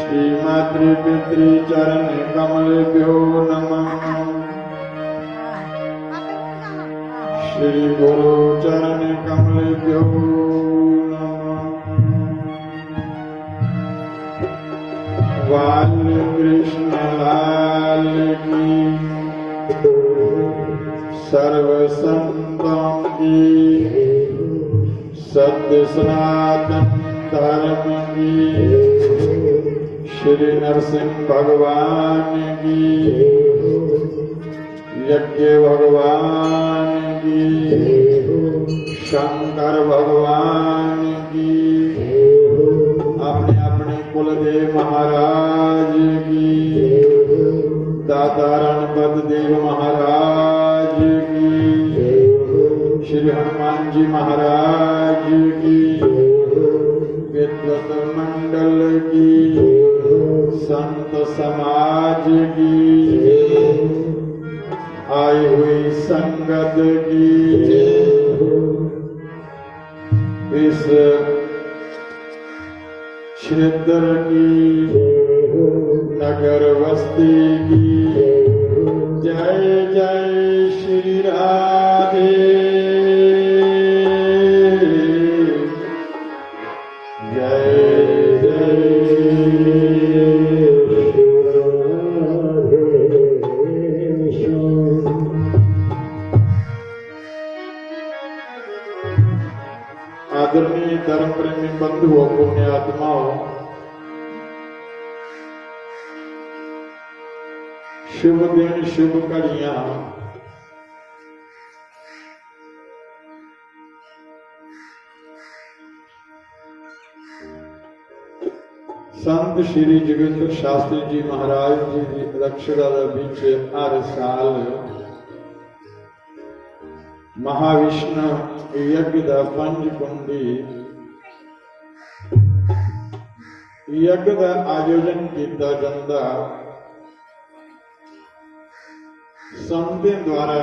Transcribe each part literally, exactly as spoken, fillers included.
श्री मातृ पितृ चरण कमलेभ्यो नमः। श्री गुरु चरण कमलेभ्यो नमः। बाल कृष्ण लाल की, सर्व संतों की, सत्य सनातन धर्म की, श्री नरसिंह भगवान की, यज्ञ भगवान की, शंकर भगवान की, अपने अपने कुलदेव महाराज की, दाता रणपत देव महाराज की, श्री हनुमान जी महाराज की, विद्वत मंडल की, संत समाज की, आई हुई संगत की, इस क्षेत्र की, नगर बस्ती की, जय जय श्री राधे। जय जय श्री राधे श्याम। आदरणीय धर्म प्रेमी बंधुओं, पुण्यात्माओं, शुभ दिन, शुभ घड़ियां। संत श्री जोगिंद्र शास्त्री जी महाराज जी दी अध्यक्षता दे विच हर साल महाविष्णु यज्ञ दा पंज कुंडी यज्ञ दा आयोजन किया जाता। संतें द्वारा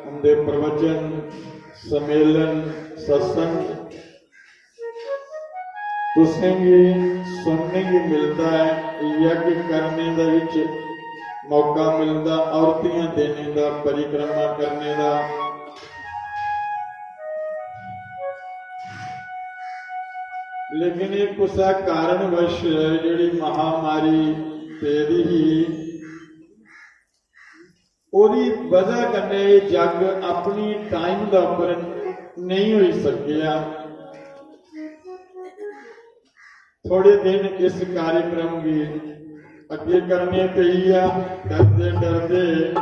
उंदे प्रवचन, सम्मेलन, सत्संग तुसेंगी सुनने गी मिलदा ऐ। यज्ञ करने दा विच मौका मिलदा, आहुतियां देने दा, परिक्रमा करने दा। लेकिन एह् कुसै कारणवश जेह्ड़ी महामारी पेदी ही, ओह्दी बजह कन्नै एह् जग अपनी टाइम दे उप्पर नेईं होई सकेआ। थोड़े दिन इस कार्यक्रम गी अग्गें करने पेई आ, डरदे डरदे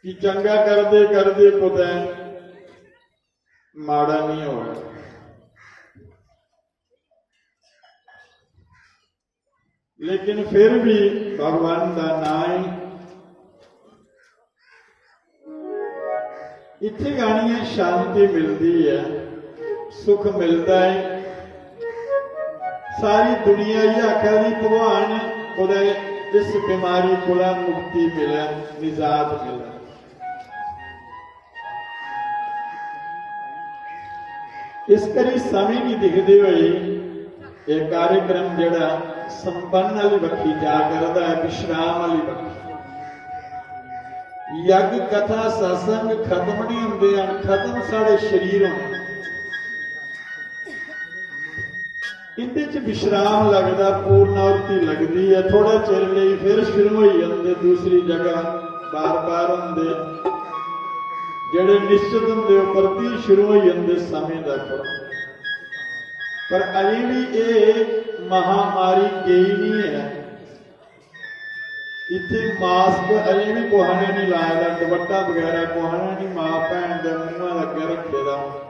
कि चंगा करदे करदे कुतै माड़ा निं होऐ। लेकिन फिर भी भगवान दा नां ही इत्थै गानियां शांति मिलदी ऐ, सुख मिलदा ऐ। सारी दुनिया इ'यै आखा दी, "भगवान, कुतै इस बमारी कोला मुक्ति मिलै, निजात मिलै।" इस करी समें गी दिखदे होए एह् कार्यक्रम जेह्ड़ा संपन्न आह्ली बक्खी जा करदा ऐ, विश्राम आह्ली बक्खी। यज्ञ, कथा, सत्संग खत्म नहीं होंदे हन, खत्म साढ़े शरीर होंदे। इंदे च विश्राम लगदा, पूर्णाहुति लगदी ऐ, थोड़ा चिर लेई फिर शुरू होई जंदे, दूसरी जगह बार-बार होंदे। जेह्ड़े निश्चत होंदे, ओह् परतियै शुरू होई जंदे समें दा फर्क। पर अजें बी एह् महामारी गेई निं ऐ। इत्थै मास्क अजें बी कुसै ने निं लाए दा, दुपट्टा बगैरा कुसै ने निं मां भैन दे मूंहा अग्गें रक्खे दा।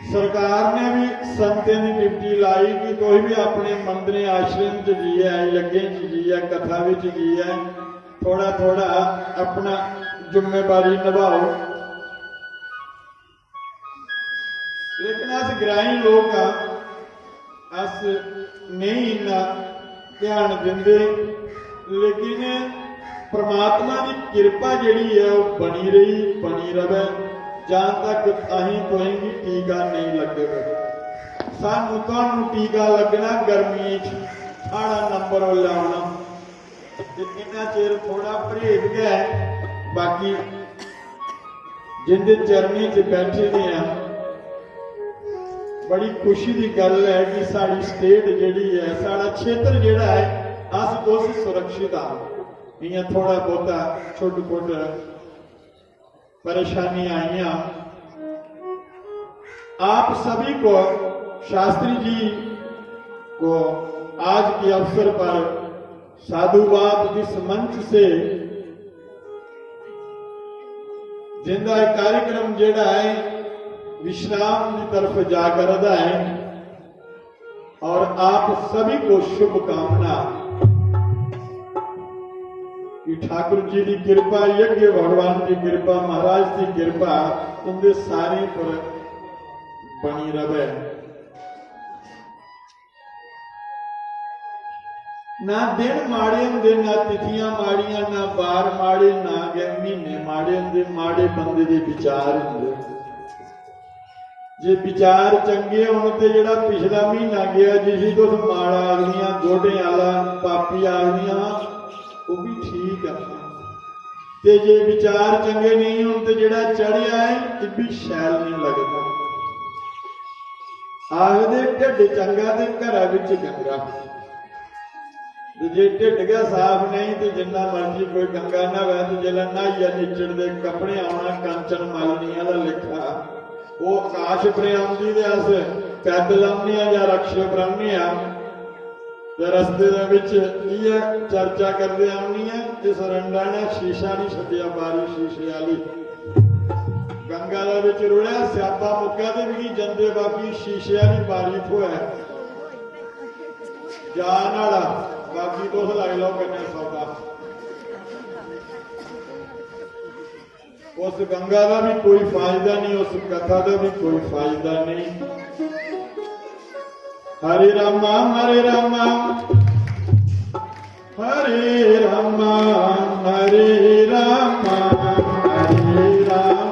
सरकार ने बी संतें दी ड्यूटी लाई कि तुस बी अपने मंदरें, आश्रम च जाइयै, यज्ञें च जाइयै, कथा बिच जाइयै थोड़ा थोड़ा अपना जिम्मेवारी नभाओ। लेकिन अस ग्राईं लोक आं, अस नेईं इन्ना ध्यान दिंदे, लेकिन परमात्मा दी किरपा जेह्ड़ी ऐ, ओह् बनी रेही, बनी र'वै। जां तक अहीं तुसेंगी टीका नेईं लग्गग। सानू तुहानू टीका लग्गना गर्मियें च, साढ़ा नंबर उसलै औना। ते इन्ना चिर थोड़ा परहेज गै ऐ, बाकी जिंदे चरणें च बैठे दे आं, बड़ी खुशी दी गल्ल ऐ कि साढ़ी स्टेट जेह्ड़ी ऐ, साढ़ा क्षेत्र जेह्ड़ा ऐ, अस तुस सुरक्षित आं। इ'यां थोड़ा बहुता छुट फुट परेशानी आइयां। आप सभी को, शास्त्री जी को आज के अवसर पर साधुवाद इस मंच से, जिंदा एह् कार्यक्रम जेह्ड़ा ऐ विश्राम की तरफ जा करदा ऐ, और आप सभी को शुभकामना कि ठाकुर जी की कृपा, यज्ञ भगवान की कृपा, महाराज की कृपा तुंदे सारें पर बनी रहे। ना दिन माड़े होंदे, ना तिथियां माड़ियां, ना बार माड़े, ना गै महीने माड़े होंदे, माड़े बंदे दे विचार होंदे। जे विचार चंगे होन ते जेह्ड़ा पिछला महीना गेआ, जिसी तुस माड़ा आखदियां, गोडें आह्ला, पापी आखदियां, ओह् बी ठीक ऐ। ते जे विचार चंगे नेईं होन ते जेह्ड़ा चढ़ेआ ऐ, एह् बी शैल नेईं लगदा। आखदे, "ढिड्ड चंगा ते घरै बिच गंगा।" ते जे ढिड्ड गै साफ नेईं ते जिन्ना मर्जी कोई गंगा न्हावै ते जेल्लै न्हाइयै निच्चड़दे कपड़े औना कंचन मालिनी आह्ला लेखा। ओह् आकाश पर औंदी ते अस पैदल औन्ने आं जां रक्शे पर औन्ने आं। ते रस्ते दे बिच इ'यै चर्चा करदे औन्नी ऐ, इस रंडा ने शीशा निं छड्डेआ, बारी शीशे आह्ली। गंगा दे बिच रुढ़ेआ, स्यापा मुक्कै ते मिगी जंदे बाकी शीशे आह्ली बारी थ्होऐ। जा न्हाड़ा, बाकी तुस लाई लैओ कन्नै सौदा। उस गंगा दा भी कोई फायदा नहीं, उस कथा दा भी कोई फायदा नहीं। हरे रामा, हरे रामा, हरे रामा, हरे रामा, हरे रामा।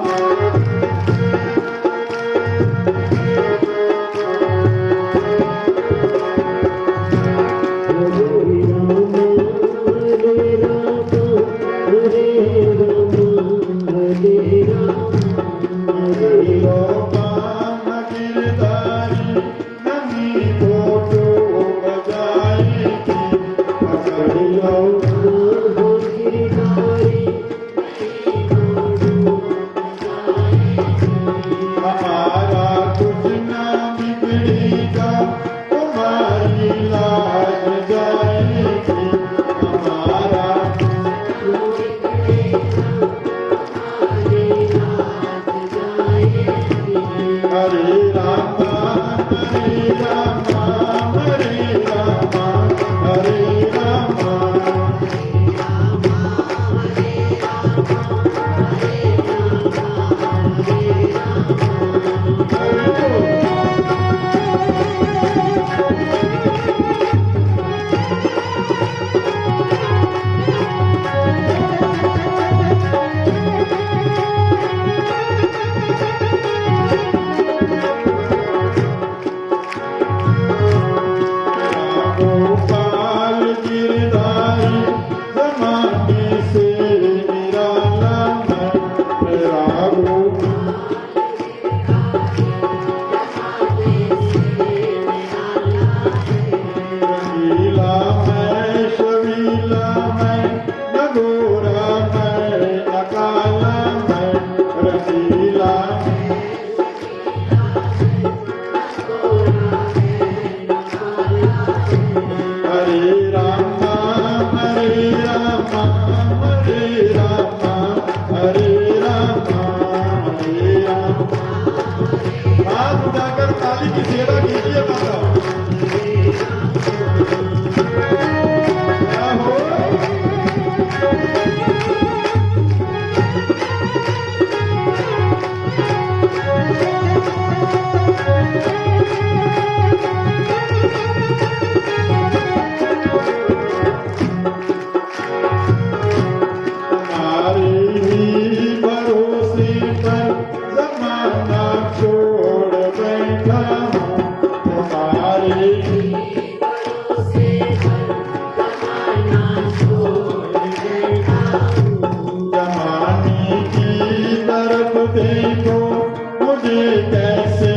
कैसे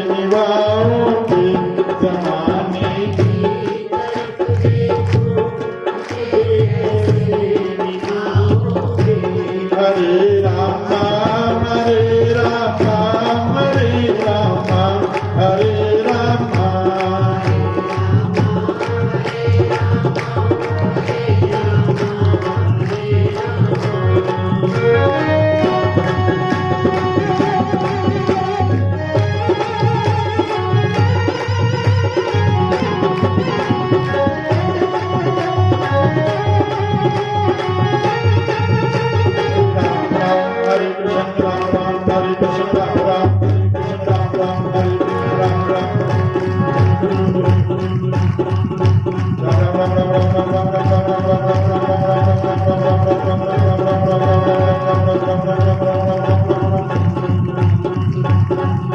निभाओगे जमाने की तड़प देखो, कैसे निभाओगे। हरे रामा, हरे रामा, हरे रामा, हरे रामा।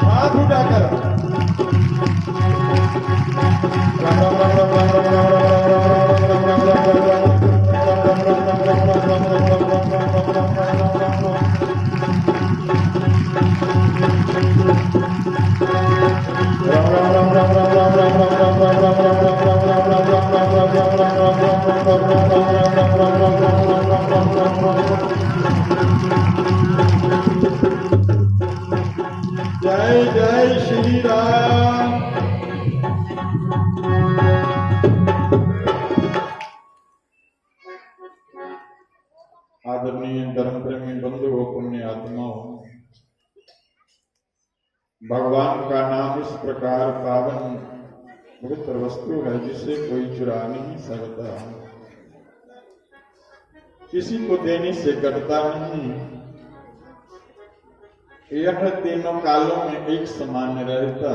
हाथ उठाकर। जय जय श्री राम। आदरणीय धर्म प्रेमी बंधुओं, पुण्य आत्माओं, भगवान का नाम इस प्रकार पावन पवित्र वस्तु है, जिसे कोई चुरा नहीं सकता, किसी को देने से घटता नहीं। यह तीनों कालों में एक समान रहता।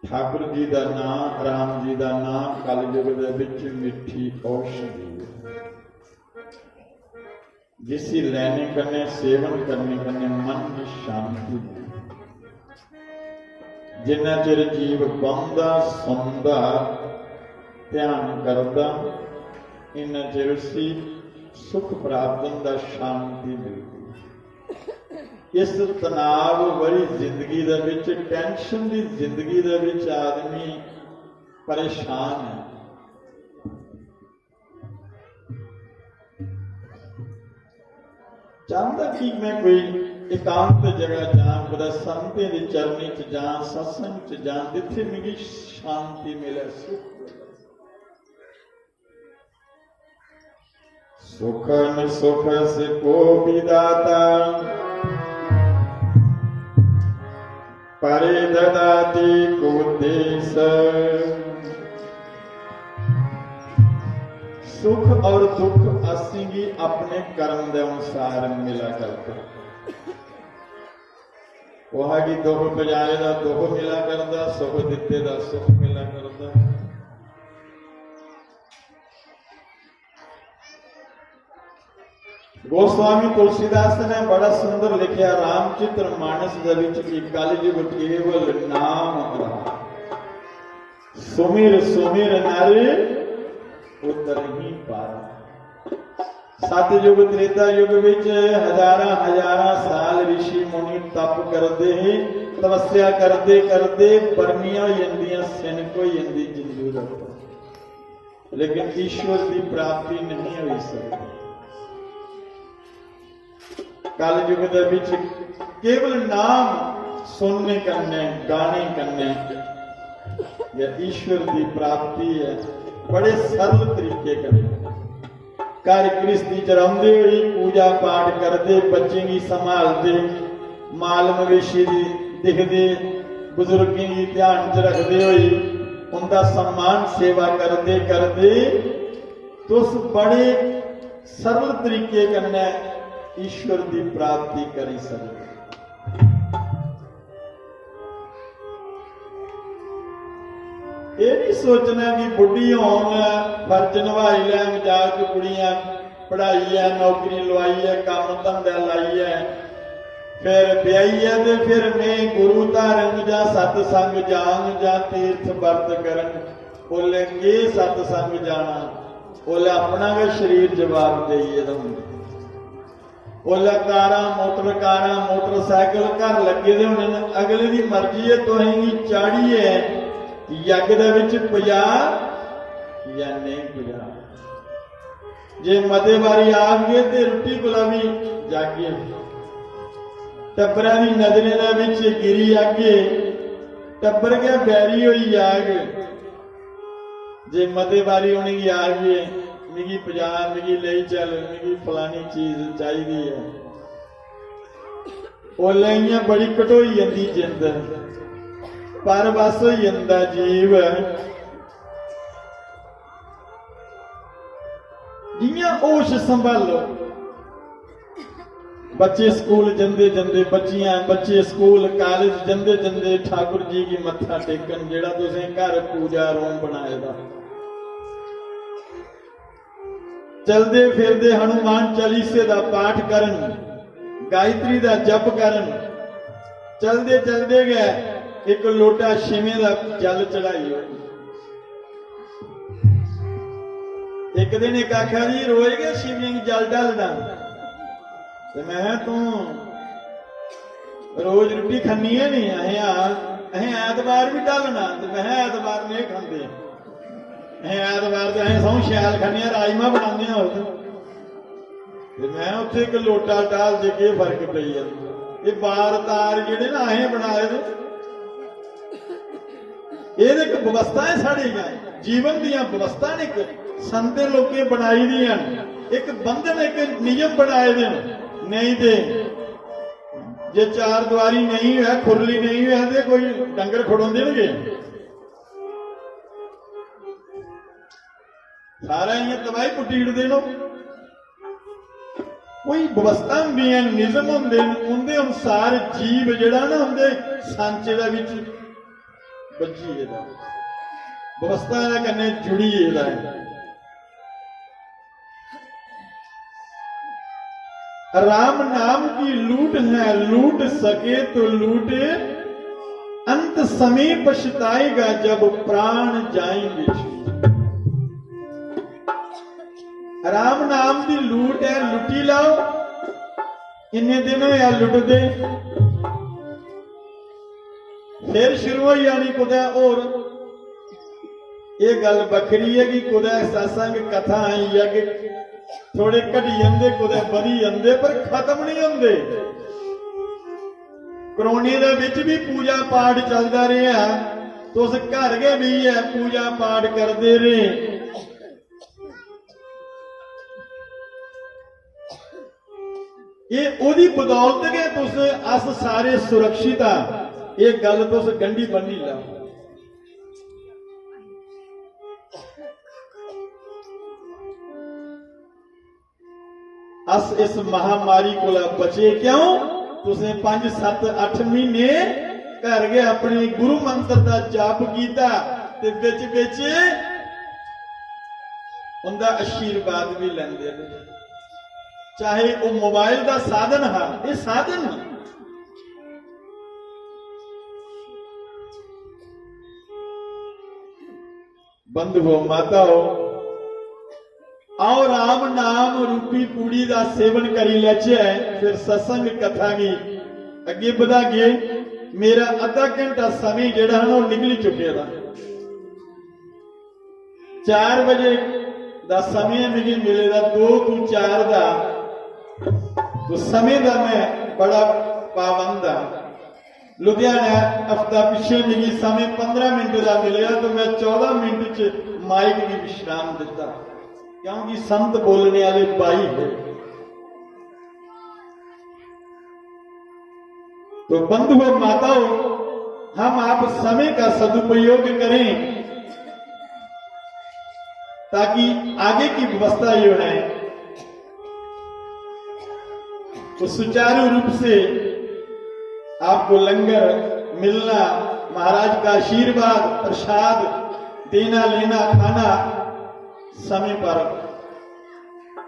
ठाकुर जी का नाम, राम जी का नाम कलयुग के विच मीठी औषधि है, जिसी लेने कन्ने, सेवन करने कन्ने मन की शांति मिलती। जिन्ना चिर जीव बंदा, सुनदा, ध्यान करदा, इन्ना चिर उसी सुख प्राप्त होंदा, शांति मिलदी। इस तनाव भरी जिंदगी दे विच, tension दी जिंदगी दे विच आदमी परेशान है। चाहंदा कि मैं कोई एकांत जगह जां, कुतै संतें दे चरणें च जां, सत्संग च जां, जित्थे मिगी शांति मिले, सुख मिले। सुख न सुख सिको विधाता, परे ददाति कुद्देस। सुख और दुख असेंगी अपने कर्म दे अनुसार मिला करदा। कुहा गी दुख पजाए दा दुख मिला करदा, सुख दित्ते दा सुख मिला करदा। गोस्वामी तुलसीदास ने बड़ा सुंदर लिखिया, रामचरित मानस दे विच कि कलयुग केवल नाम आधार, सुमिर सुमिर नर उतरहि पार। सतयुग त्रेता युग विच हजारां हजारां साल ऋषि मुनि तप करदे हे, तपस्या करदे करदे बर्मियां होई जंदियां, सिनक होई जंदी जिंदू दे उप्पर। लेकिन ईश्वर दी प्राप्ति नहीं होई सकदी। कलयुग दे विच केवल नाम सुनने कन्नै, गाने कन्नै गै ईश्वर दी प्राप्ति ऐ, बड़े सरल तरीके कन्नै। घर गृहस्थी च रौंह्दे होई पूजा पाठ करदे, बच्चें गी संभालदे, माल मवेशी दी दिखदे, बुजुर्गें गी ध्यान च रखदे होई उंदा सम्मान सेवा करदे करदे तुस बड़े सरल तरीके कन्नै ईश्वर दी प्राप्ति करी सकदे। एह् निं सोचना कि बुड्ढी होन, फर्ज नभाई लैन, जागत कुड़ियां पढ़ाइयै, नौकरी लोआइयै, कम्म धंधा लाइयै, फिर ब्याहियै ते फिर में गुरु धारन जां सतसंग जान जां तीर्थ बरत करन। ओल्लै केह् सतसंग जाना, ओल्लै अपना गै शरीर जवाब देई गेदा होंदा। ओल्लै कारां, मोटर कारां, मोटरसाइकल घर लग्गे दे होने न। अगले दी मर्जी ऐ, तुसें गी चाढ़ियै यज्ञ दे बिच पजा जां नेईं पजा। जे मते बारी आखगे ते रुट्टी कोला बी जागे। टब्बरै दी नजरें दे बिच गिरी जागे, टब्बर गै बैरी होई जाग। जे मते बारी उ'नेंगी आखगे, "मिगी पजा, मिगी लेई चल, मिगी फलानी चीज चाहिदी ऐ।" ओल्लै इ'यां बड़ी घटोई जंदी जिंद, पर बस होई जंदा जीव। जि'यां होश संभालो, बच्चे स्कूल जंदे जंदे, बच्चियां, बच्चे स्कूल, कालेज जंदे जंदे ठाकुर जी गी मत्था टेकन, जेह्ड़ा तुसें घर पूजा रूम बनाए दा। चलदे फिरदे हनुमान चालीसे दा पाठ करन, गायत्री दा जप करन, चलदे चलदे गै इक लोटा शिवें दा जल चढ़ाई ओड़न। इक दिन इक आखा दी, "रोज गै शिवलिंग जल ढालना?" ते मैं, "तूं रोज रुट्टी खन्नी ऐ नी?" "अहें हां।" "अहें ऐतवार बी ढालना?" ते मैं, "ऐतवार नेईं खंदे, अहें ऐतवार ते अहें सौं शैल खन्ने आं, राजमा बनाने आं उत्थै।" ते मैं, "उत्थै इक लोटा ढाल जे केह् फर्क पेई जंदा?" एह् बार तार जेह्ड़े ना असें बनाए दे, एह् ते इक व्यवस्था ऐ साढ़ी गै, जीवन दियां व्यवस्था न, इक संतें लोकें बनाई दियां न, इक बंधन, इक नियम बनाए दे न। नेईं ते जे चार दुआरी नेईं होऐ, खुरली नेईं होऐ ते कोई डंगर खड़ोंदे न गे? सारा इ'यां तबाही पुट्टी ओड़दे न। कोई व्यवस्था होंदी ऐ, नियम होंदे न, उं'दे अनुसार जीव जेह्ड़ा ना उं'दे सांचे दे बिच बज्झी गेदा, व्यवस्था दे कन्नै जुड़ी गेदा ऐ। राम नाम की लूट है, लूट सके तो लूट, अंत समय पछताएगा जब प्राण जाएंगे छूट। राम नाम दी लूट ऐ, लुट्टी लैओ, इन्ने दिन होया लुटदे, फिर शुरू होई जानी कुतै होर। एह् गल्ल बक्खरी ऐ कि कुतै सत्संग, कथा, यज्ञ थोड़े घटी जंदे, कुतै बधी जंदे, पर खत्म नहीं होंदे। करोने दे बिच भी पूजा पाठ चलदा रेहा, तुस घर गै बेहियै पूजा पाठ करदे रेह्। एह् ओह्दी बदौलत गै तुस, अस सारे सुरक्षित आं। एह् गल्ल तुस गंढी बन्नी लैओ। अस इस महामारी कोला बचे क्यों? तुसें पंज, सत्त, अट्ठ म्हीने घर गै अपने गुरु मंत्र दा जाप कीता ते बिच बिच उंदा आशीर्वाद भी लैंदे रेह्। चाहे ओह् मोबाइल दा साधन हा, एह् साधन। बंधुओ, माताओ, आओ राम नाम रूपी पूड़ी दा सेवन करी लैचे, फिर सत्संग कथा गी अग्गे बधागे। मेरा अद्धा घंटा समय जेह्ड़ा हा ना, ओह् निकली चुके दा। चार बजे दा समय मिगी मिले दा, दो तू चार दा, तो समय दा मैं बड़ा पाबंद आं। लुधियाना हफ्ता पिछे मिगी समय पंद्रह मिनट दा मिलेआ, तो मैं चौदह मिनट च माइक गी विश्राम दिता, क्योंकि संत बोलने वाले बाई है। तो बंधुओं, माताओं, हम आप समय का सदुपयोग करें, ताकि आगे की व्यवस्था जो है, तो सुचारू रूप से आपको लंगर मिलना, महाराज का आशीर्वाद, प्रसाद देना, लेना, खाना समय पर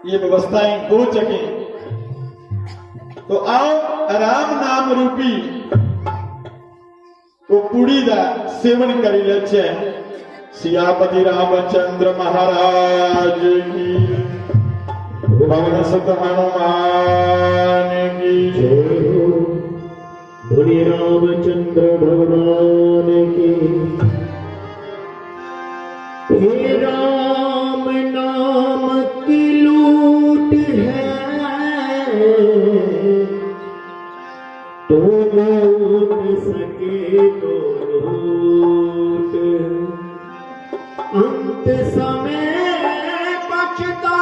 ये व्यवस्थाएं हो सके। तो आओ, राम नाम रूपी तो पूड़ी दा सेवन करी लेचे। सियापति रामचंद्र महाराज की, पवन सुत हनुमान जय हो बोलिए रामचंद्र भगवान की। हे राम नाम की लूट है, तू लूट सके तो लूट, अंत समय पछताएगा,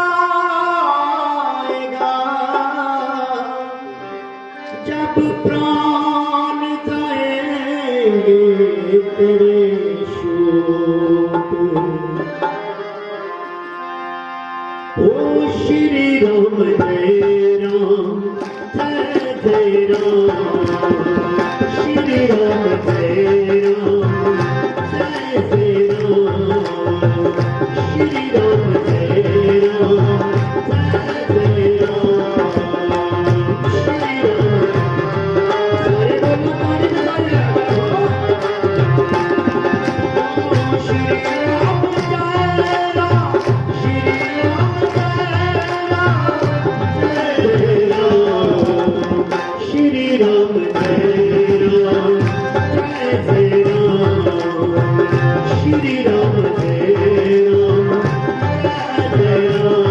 जब प्राण जाएंगे तेरे छूट। ओ श्री राम जय राम, जय जय राम, श्री राम जय राम, जय जय राम, श्री राम जय राम, जय जय राम, श्री राम। सारे बोलो, ताली बजा के। श्री राम जय राम, श्री राम जय राम, जय जय राम। श्री राम जय राम, जय जय राम, श्री राम जय राम, जय जय राम।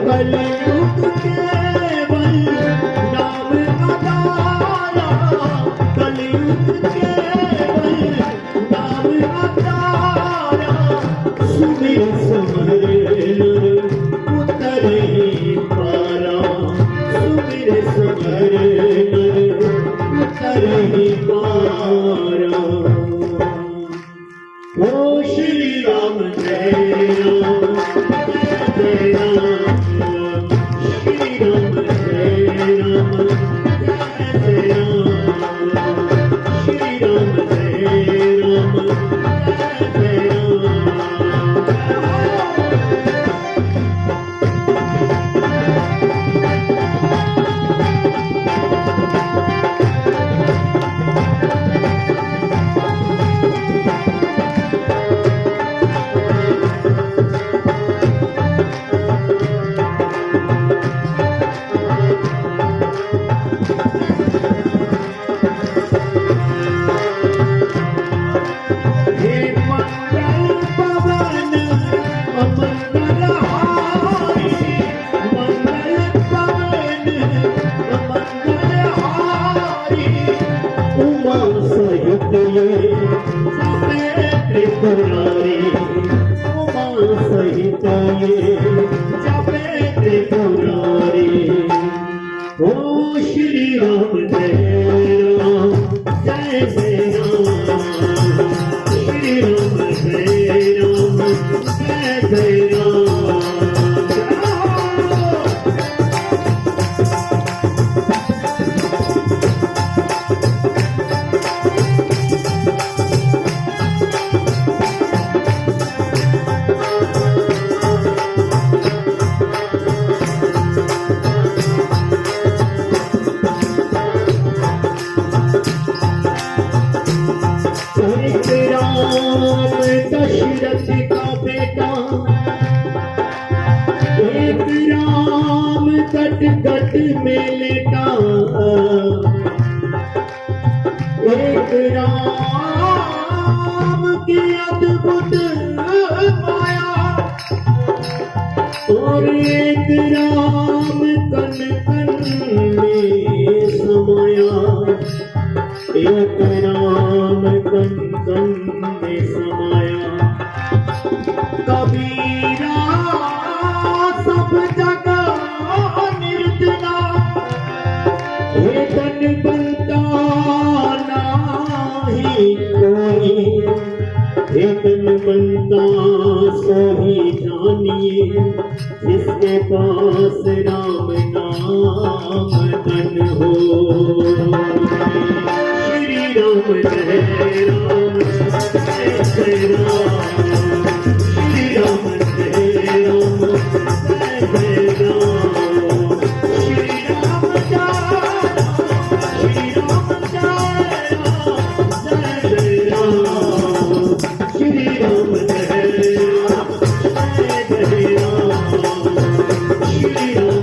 कलयुग केवल नाम आधारा, कलयुग केवल नाम आधारा, सुमिर सुमिर नर उतरहि पारा, सुमिर सुमिर नर उतरहि पारा। ओ श्री राम जय राम, जय राम, श्री राम जय राम, जय जय राम, श्री राम जय राम, जय जय राम। हे मंगल पवन अमंगल हारी, मंगल पवन अमंगल हारी, उमा सहित ये जपे त्रिपुरारी, उमा सहित ये जपे त्रिपुरारी। ओ श्री राम जय राम, जय जय राम, श्री राम जय राम, जय जय राम। एक राम दशरथ का बेटा, एक राम कटकट में लेटा, एक राम की अद्भुत माया, और एक राम कण कण में समाया, एक राम कण कण में समाया। कबीरा सब जगह निरतना, हे धनवंता नाही कोई, हे धनवंता सोही जानिए, जिसके पास राम नाम राम धन हो। श्री राम जय राम जय जय राम। श्री राम जय राम जय जय राम। श्री राम जय राम, श्री राम जय राम जय जय राम। श्री राम जय राम जय जय राम। श्री राम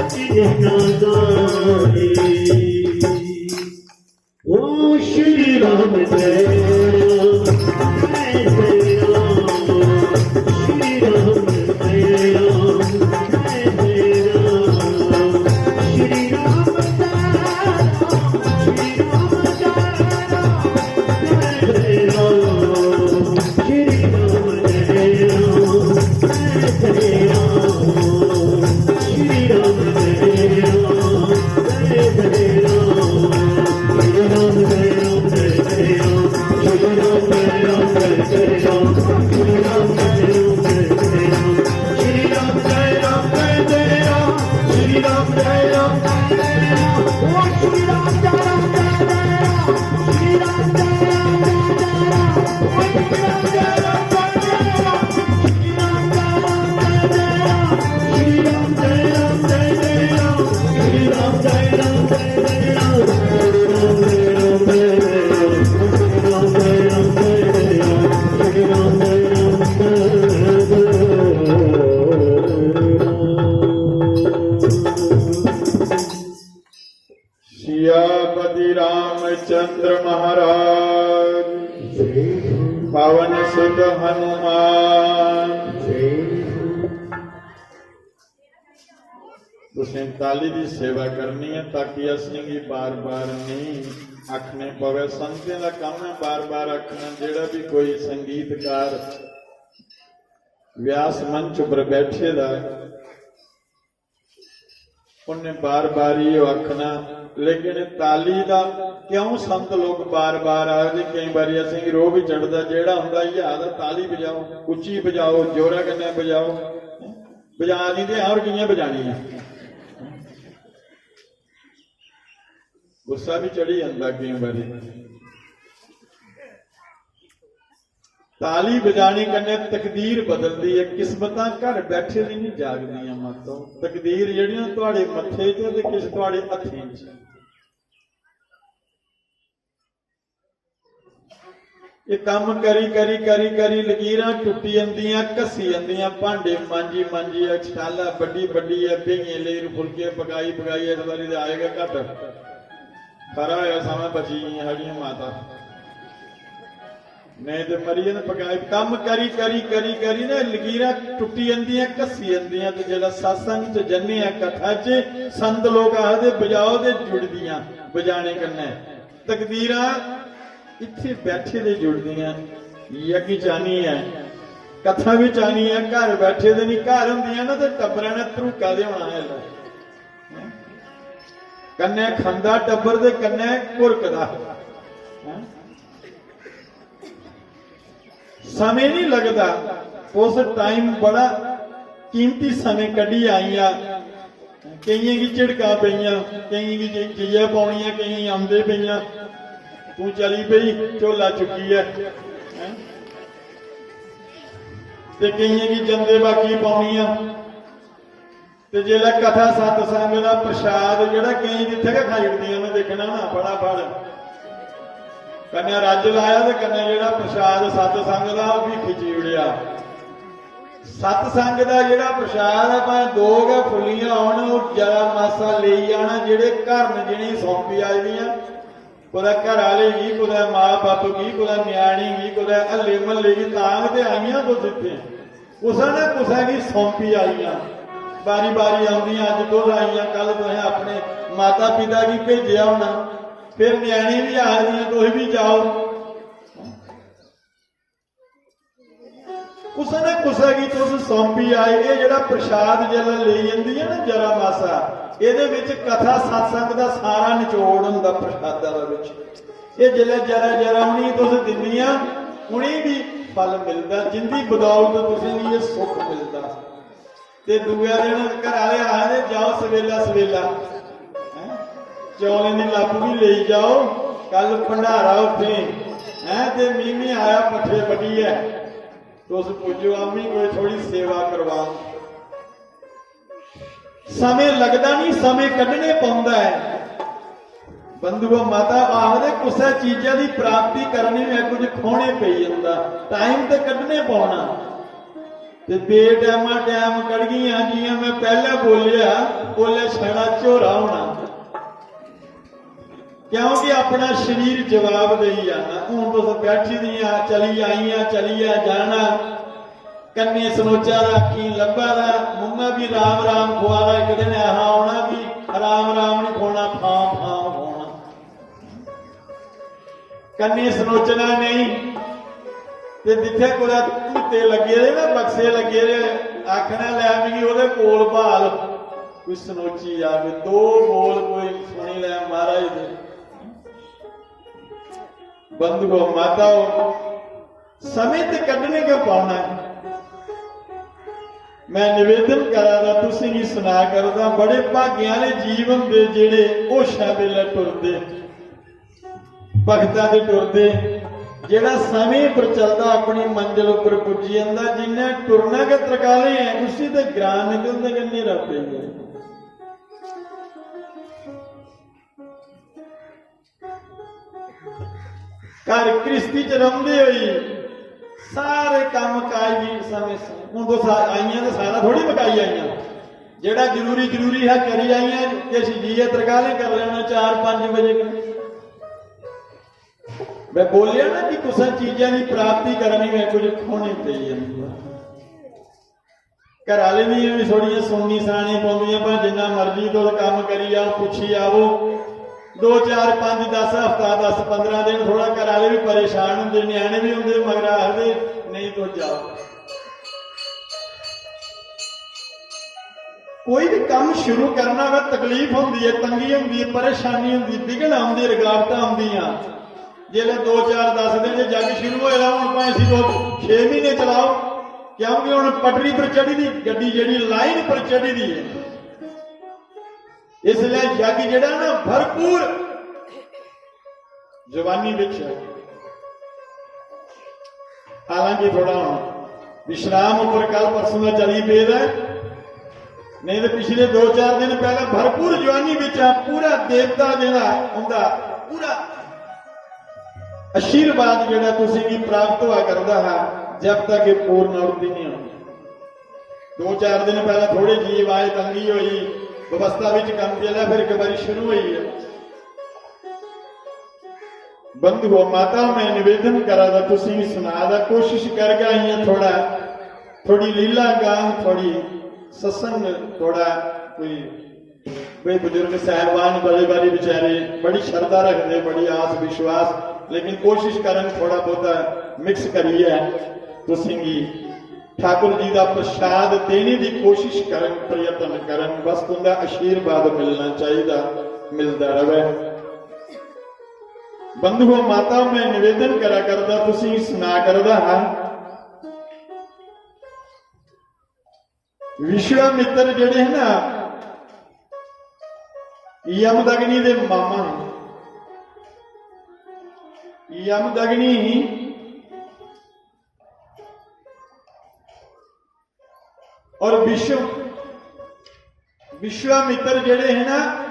जय राम जय जय राम। ओ श्री राम जय राम, जय जय राम। श्री राम जय राम, जय जय राम। श्री राम जय राम, श्री राम जय राम, जय जय राम। श्री राम जय राम, जय जय राम। श्री राम जय राम, जय जय राम। श्री राम जय राम, जय जय राम। श्री राम जय राम, जय जय राम। श्री राम जय राम, जय जय राम। श्री राम जय राम, जय जय राम। श्री राम जय राम, जय जय राम। ओ श्री राम जय राम, जय जय राम। श्री राम जय राम, जय जय राम। ओ श्री राम जय राम, जय जय राम। सियापति रामचंद्र महाराज, पवन सुत हनुमान। तुसें ताली दी सेवा करनी है ताकि असेंगी बार-बार नेईं आखने पवै। संतें दा कम्म है बार-बार आखना। जेह्ड़ा भी कोई संगीतकार व्यास मंच उप्पर बैठे दा, उन्नै बार-बार इयो आखना। लेकिन ताली दा क्यों संत लोक बार-बार आखदे? केईं बारी असेंगी रोह् बी चढ़दा, जेह्ड़ा होंदा इयै आखदा, "ताली बजाओ, उच्ची बजाओ, जोरा कन्नै बजाओ।" बजा नी ते होर कि'यां बजानी ऐ? गुस्सा बी चढ़ी जंदा केईं बारी। ताली बजाने कन्नै तकदीर बदलदी ऐ, किस्मतां घर बैठे दे नहीं जागदियां मातो। तकदीर जेह्ड़ियां थुआढ़े मत्थे च ते किश थुआढ़े हत्थें च। एह् कम्म करी, करी, करी, करी लकीरां टुट्टी जंदियां, घस्सी जंदियां, भांडे मांजी, मांजियै, छटाला बड्डी, बड्डियै, बेहियें लेई फुलके पकाई, पकाइयै, इस बारी ते आए गै घट्ट। खरा होया समां बची गेइयां साढ़ियां माता, नेईं ते मरी जाना पकाए। कम्म करी, करी, करी, करी ना लकीरां टुट्टी जंदियां, घस्सी जंदियां। ते जेल्लै सत्संग च जन्ने आं, कथा च, संत लोक आखदे, "बजाओ," ते जुड़दियां बजाने कन्नै। तकदीरां इत्थै बैठे दे जुड़दियां। यज्ञ च आनी ऐ, कथा बिच आनी ऐ, घर बैठे दे नहीं, घर होंदियां ना ते टब्बरै ने धरूका दे होना है। कन्नै खंदा टब्बर ते कन्नै घुरकदा। हैं? समें नहीं लगदा। उस टाइम बड़ा कीमती समें कड्ढी आइयां। केइयें गी झिड़कां पेइयां, केइयें गी जे-, जाइयै पौनियां, केइयें गी औंदे पेइयां। तूं चली पेई झोला चुक्कियै, हैं? ते केइयें गी जंदे बाकी पौनियां। ते जेल्लै कथा सत्संग दा प्रसाद जेह्ड़ा केईं जित्थै गै खाई ओड़दियां, में दिक्खना ना फटाफट। कन्नै रज्ज लाया ते कन्नै जेह्ड़ा प्रसाद सत्संग दा ओह् बी खिच्ची ओड़ेआ। सत्संग दा जेह्ड़ा प्रसाद ऐ, भाएं दो गै फुल्लियां होन, ओह् जरा मासा लेई जाना। जेह्ड़े घर न, जि'नेंगी सौंपी आई दियां, कुतै घर आह्ले गी, कुतै मां बब्ब गी, कुतै ञ्याणी गी, कुतै हल्ले म्हल्ले गी, तां गै ते आइयां तुस इत्थै। कुसै ने कुसै गी सौंपी आइयां, बारी बारी औंदियां। अज्ज तुस आइयां, कल तुसें अपने माता पिता गी भेजेआ होना, फिर ञ्याणी बी आखदियां तुस बी जाओ। कुसै ना कुसै गी तुस सौंपी आए। एह् जेह्ड़ा प्रसाद जिसलै लेई जंदी ऐ ना जरा मासा, एह्दे बिच कथा सत्संग दा सारा निचोड़ होंदा प्रसादा दे बिच। एह् जिसलै जरा जरा उ'नेंगी तुस दिंदियां, उ'नेंगी बी फल मिलदा, जिंदी बदौलत तुसेंगी एह् सुख मिलदा। ते दूए दिन घर आह्ले आखदे, "जाओ सवेला सवेला, हैं, चौलें दी लप्प बी लेई जाओ, कल भंडारा उत्थें, हैं, ते मी बी आया पट्ठे बड्ढियै, तुस पुज्जो, आम्मी कोई थोड़ी सेवा करवां।" समें लगदा नहीं, समें कड्ढने पौंदा ऐ। बंधुओ, माता आखदे, कुसै चीजा दी प्राप्ति करनी होऐ, कुछ खोने पेई जंदा, टाइम ते कड्ढने पौना। ते बेटैमा टाइम कड्ढगियां, जियां मैं पैह्ले बोलेआ, ओल्लै छड़ा झोरा होना, क्योंकि अपना शरीर जवाब देई जाना। हून तुस बैठी दियां, चली आइयां, चली आ जाना, कन्नै सनोचा दा, अक्खीं लब्भा दा, मुंहा बी राम राम खुआ दा। इक दिन ऐहा औना कि राम राम नहीं खुआना, फां फां खुआना। कन्नै सनोचना नेईं। ते जित्थै कुतै धूते लग्गे दे ना, बक्से लग्गे दे, आखना, "लै मिगी ओह्दे कोल ब्हाल।" कोई सनोची जा, कोई दो बोल कोई सुनी लै महाराज दे। बंधुओ, माताओ, समें ते कड्ढने गै पौना ऐ। मैं निवेदन करा दा, तुसें गी सुना करदा, बड़े भागें आह्ले जीव होंदे जेह्ड़े होशा बेल्लै टुरदे, भगता दे टुरदे। जेह्ड़ा समें पर चलदा, अपनी मंजल उप्पर पुज्जी जंदा। जिन्नै टुरना गै तरकालें ऐ, उसी ते ग्रां निकलदे गै न्हेरा पेई जंदा। घर घ्रिस्ती च रौंह्दे होई सारे कम्म काज गी समें समें, हून तुस आ-, आइयां ते सारा थोड़ी मकाई आइयां। जेह्ड़ा जरूरी, जरूरी हा करी आइयां, किश जाइयै तरकालें करी लैना चार पंज बजे कन्नै। मैं बोलेआ ना कि कुसै चीजा दी प्राप्ति करनी होऐ, कुछ खोने पेई जंदी ऐ। घर आह्ले दियां बी थोड़ियां सुननी सनानी पौंदियां, पर जिन्ना मर्जी तुस कम्म करी आओ, पुच्छी आओ, दो चार पंज दस हफ्ता, दस पंदरां दिन, थोड़ा घर आह्ले बी परेशान होंदे, ञ्याणे बी होंदे, मगर आखदे, "नेईं, तुस जाओ।" कोई भी कम्म शुरू करना होऐ, तकलीफ होंदी ऐ, तंगी होंदी ऐ, परेशानी होंदी, विघ्न आंदे, रुकावटां आंदियां। जेल्लै दो चार दस दिन च जग शुरू होए दा, हून भाएं इसी तुस छे म्हीने चलाओ, क्योंकि हून पटरी पर चढ़ी दी गड्डी, जेह्ड़ी लाइन पर चढ़ी दी ऐ, इसलै जग जेह्ड़ा ना भरपूर जवानी बिच ऐ। हालांकि थोड़ा हून विश्राम उप्पर कल परसों दा चली पेदा ऐ, नेईं ते पिछले दो चार दिन पैह्लें भरपूर जवानी बिच हा। पूरा देवता जेह्ड़ा उंदा पूरा आशीर्वाद जेह्ड़ा तुसें गी प्राप्त होआ करदा हा, जब तक एह् पूर्ण अवधि नहीं होंदी। दो चार दिन पैह्लें थोड़े जीव आए, तंगी होई, व्यवस्था बिच कम्म चलेआ, फिर इक बारी शुरू होई गेआ। बंधुओ, माता, मैं निवेदन करा दा, तुसें गी सुना दा, कोशिश करगा इ'यां थोड़ा, थोड़ी लीला गां, थोड़ी सत्संग, थोड़ा कोई, कोई बुजुर्ग साहिबान बड़े बारी बेचारे बड़ी श्रद्धा रखदे, बड़ी आस विश्वास, लेकिन कोशिश करन थोड़ा बहुता मिक्स करियै तुसें गी ठाकुर जी दा प्रसाद देने दी कोशिश करन, प्रयत्न करन, बस तुंदा आशीर्वाद मिलना चाहिदा, मिलदा रवे। बंधुओ, माता, मैं निवेदन करा करदा, तुसें गी सुना करदा हा, विश्वामित्र जेह्ड़े हे ना, यमदग्नि दे मामा हे। यमदग्नि ही और विश्व, विश्वामित्र जेह्ड़े हे ना,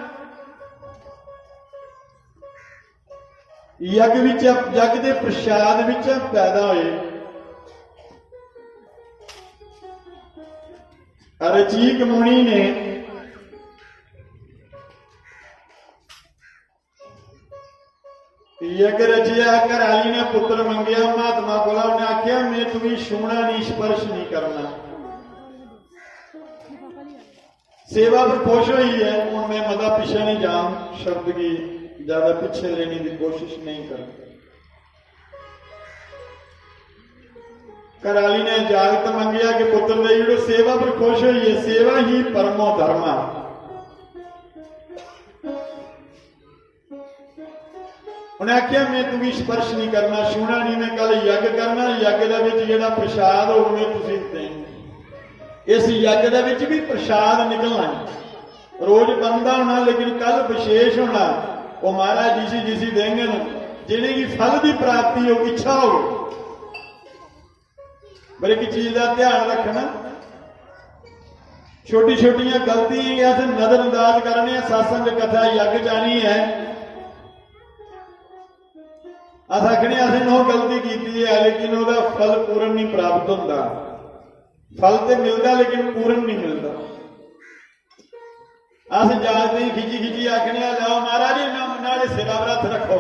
यज्ञ बिच, यज्ञ दे प्रसाद बिच पैदा होए। रचीक मुनि ने यज्ञ रचेआ, घर आली ने पुत्र मंगेआ महात्मा कोला, उन्हें आख्या, "मैं तुगी छूहना नहीं, स्पर्श नहीं करना।" सेवा पर खुश होई है, हूं मैं मता पिछे नहीं जां, शब्द की ज्यादा पिछे लेने की कोशिश नहीं करना। घर आली ने इजाजत मंगिया कि पुत्र दे जेह्ड़े सेवा पर खुश होइए, सेवा ही परमो धर्मा। उन्हें आख्या, "मैं तुगी स्पर्श नहीं करना, छूहना नहीं।" मैं कल यज्ञ करना, यज्ञ दे विच जेह्ड़ा प्रसाद होग, मैं तुसी देंग। इस यज्ञ दे विच भी प्रसाद निकलना है। रोज बनदा होना, लेकिन कल विशेष होना। वो महाराज जिसी जिसी देंगन, जिनेंगी फल दी प्राप्ति हो, इच्छा हो। पर एक चीज का ध्यान रखना, छोटी छोटियां गलतियां गी अस नजरअंदाज करने आं। सत्संग कथा यज्ञ जानी है, अस आखने असें नौ गलती की है, लेकिन ओहदा फल पूर्ण नहीं प्राप्त होता। फल तो मिलता, लेकिन पूर्ण नहीं मिलता। अस जागतें गी खिच्ची खिच्ची आखने आं, "लैओ महाराज, इन्ना न्हाड़े सिरा पर हत्थ रक्खो।"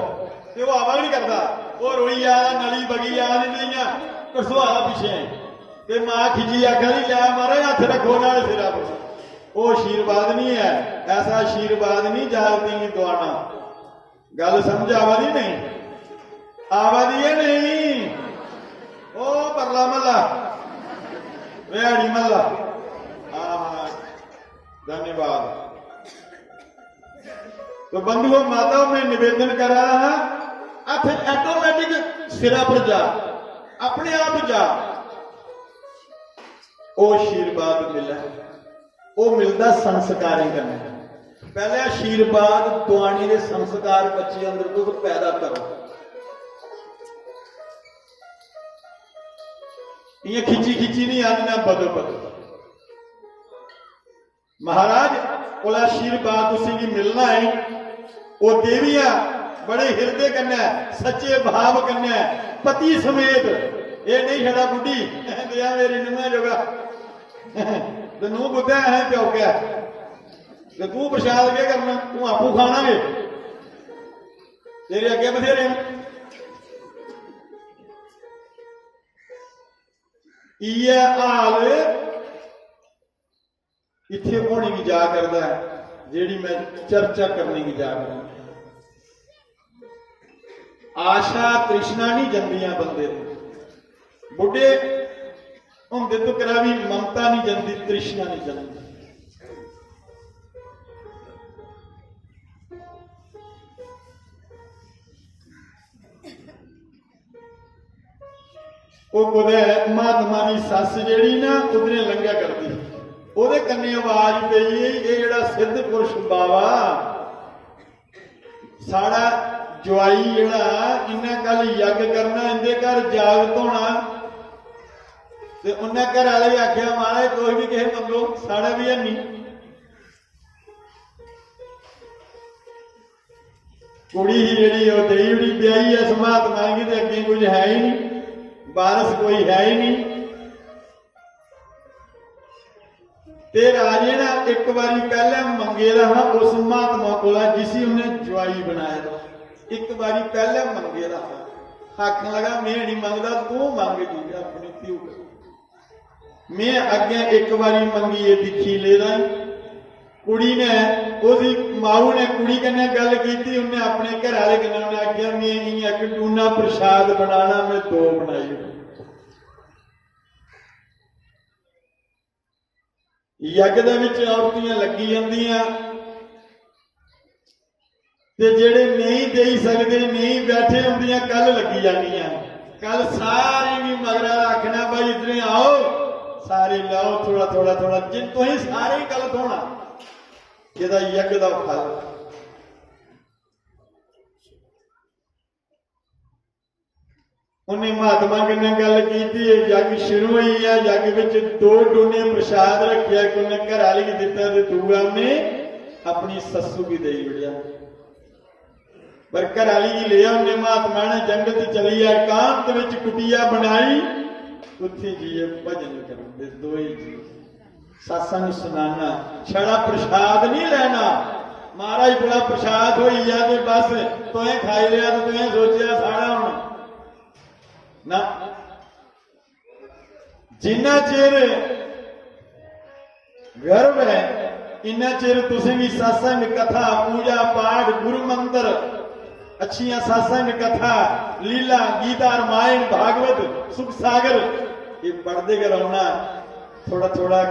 ते ओह् आवा गै निं करदा, ओह् रोई जा दा, नली बगी जा दी, ते इ'यां घसोआ दा पिच्छें। ते मां खिच्ची आखा दी, "लै महाराज, हत्थ रक्खो न्हाड़े सिरा पर।" ओह् आशीर्वाद निं ऐ, ऐसा आशीर्वाद निं जागतें गी दोआना। गल समझ आवा दी नहीं? आवा दी है नहीं? ओ परला महला, रिहाड़ी महला। हाँ, हाँ, धन्यवाद। तो बंधुओं, माता, मैं निवेदन करा रहा, हत्थ automatic सिरा पर जा, अपने आप जा, ओ आशीर्वाद मिले। ओह् मिलदा संस्कारें कन्नै। पैह्ले आशीर्वाद दुआने दे संस्कार बच्चे अंदर तुस पैदा करो। इ'यां खिच्ची खिच्ची नहीं आनना, बदो बदो। महाराज कोला आशीर्वाद तुसेंगी मिलना है। ओह् देवियां बड़े हिरदे कन्नै, सच्चे भाव कन्नै, पति समेत, एह् नहीं छड़ा बुड्ढी, देआ मेरी नूंहा जोगा। ते नूंह कुत्थै ऐ? प्यौकै। ते तूं प्रसाद केह् करना? तूं आपूं खाना गै। तेरे अग्गें बथेरे न। इ'यै हाल इत्थै होने गी जा करदा ऐ, जेह्ड़ी मैं चर्चा करने गी जा करना। आशा तृष्णा नहीं जंदियां बंदे नूं। बुड्ढे होंदे तकरा भी ममता नहीं जंदी, तृष्णा नहीं जंदी। ओह् कुतै महात्मा दी सस्स जेह्ड़ी ना, उद्धरे लंघा करदी ही, ओह्दे कन्नै आवाज पेई, "एह् जेह्ड़ा सिद्ध पुरुष बाबा, साढ़ा जुआई जेह्ड़ा, इन्नै कल यज्ञ करना, इंदे घर जागत होना।" ते उन्नै घर आह्ले गी आखेआ, "महाराज, तुस बी किश मंगो, साढ़ा बी हैनी।" कुड़ी ही जेह्ड़ी, ओह् देई ओड़ी ब्याही इस महात्मा गी, ते अग्गें कुछ है ही नहीं, बारस कोई है ही नहीं। ते राजे ने इक बारी पैह्लें मंगे दा हा उस महात्मा कोला, जिसी उन्नै जुआई बनाए दा। इक बारी पैह्लें मंगे दा हा, आखन लगा, "में नहीं मंगदा, तू मंग जी अपने प्यो कोला।" में अग्गें इक बारी मंगियै दिक्खी लेदा ई। कुड़ी ने, ओह्दी माऊ ने कुड़ी कन्नै गल्ल कीती, उन्नै अपने घरै आह्ले कन्नै, उन्नै आखेआ, "में इ'यां इक टूना प्रसाद बनाना, में दो बनाई ओड़े।" यज्ञ दे विच औरतियां लग्गी जंदियां, ते जेह्ड़े नेईं देई सकदे, नेईं बैठे, उंदियां कल लग्गी जानियां। कल सारें गी मगरा दा आखना, "भाई, इद्धरें आओ, सारे लैओ थोड़ा, थोड़ा, थोड़ा।" जिन तुसें सारें गी कल थ्होना, जेह्दा यज्ञ दा फल। उन्हें महात्मा कन्नै गल्ल कीती, यज्ञ शुरू होई गेआ। यज्ञ विच दो डूने प्रसाद रखेआ, इक उन्हें घर आह्ले गी दित्ता ते दूआ उन्हें अपनी सस्सू गी देई ओड़ेआ। पर घर आह्ली गी लेआ उन्हें महात्मा ने, जंगल च चली गेआ, एकांत विच कुटिया बनाई, उत्थे जाइयै भजन करदे दोए जी। सत्संग सुनाना, छड़ा प्रसाद नहीं लेना। महाराज, बड़ा प्रसाद होई गेआ ते बस तुसें खाई लेआ ते तुसें सोचेआ साढ़ा हून। ना, जिन्ना चिर गर्भ है, इन्ना चिर तुसें भी सत्संग, कथा, पूजा पाठ, गुरु मंत्र, अच्छियां सत्संग कथा, लीला, गीता, रामायण, भागवत, सुख सागर, ये पढ़दे गै रौहना। थोड़ा थोड़ा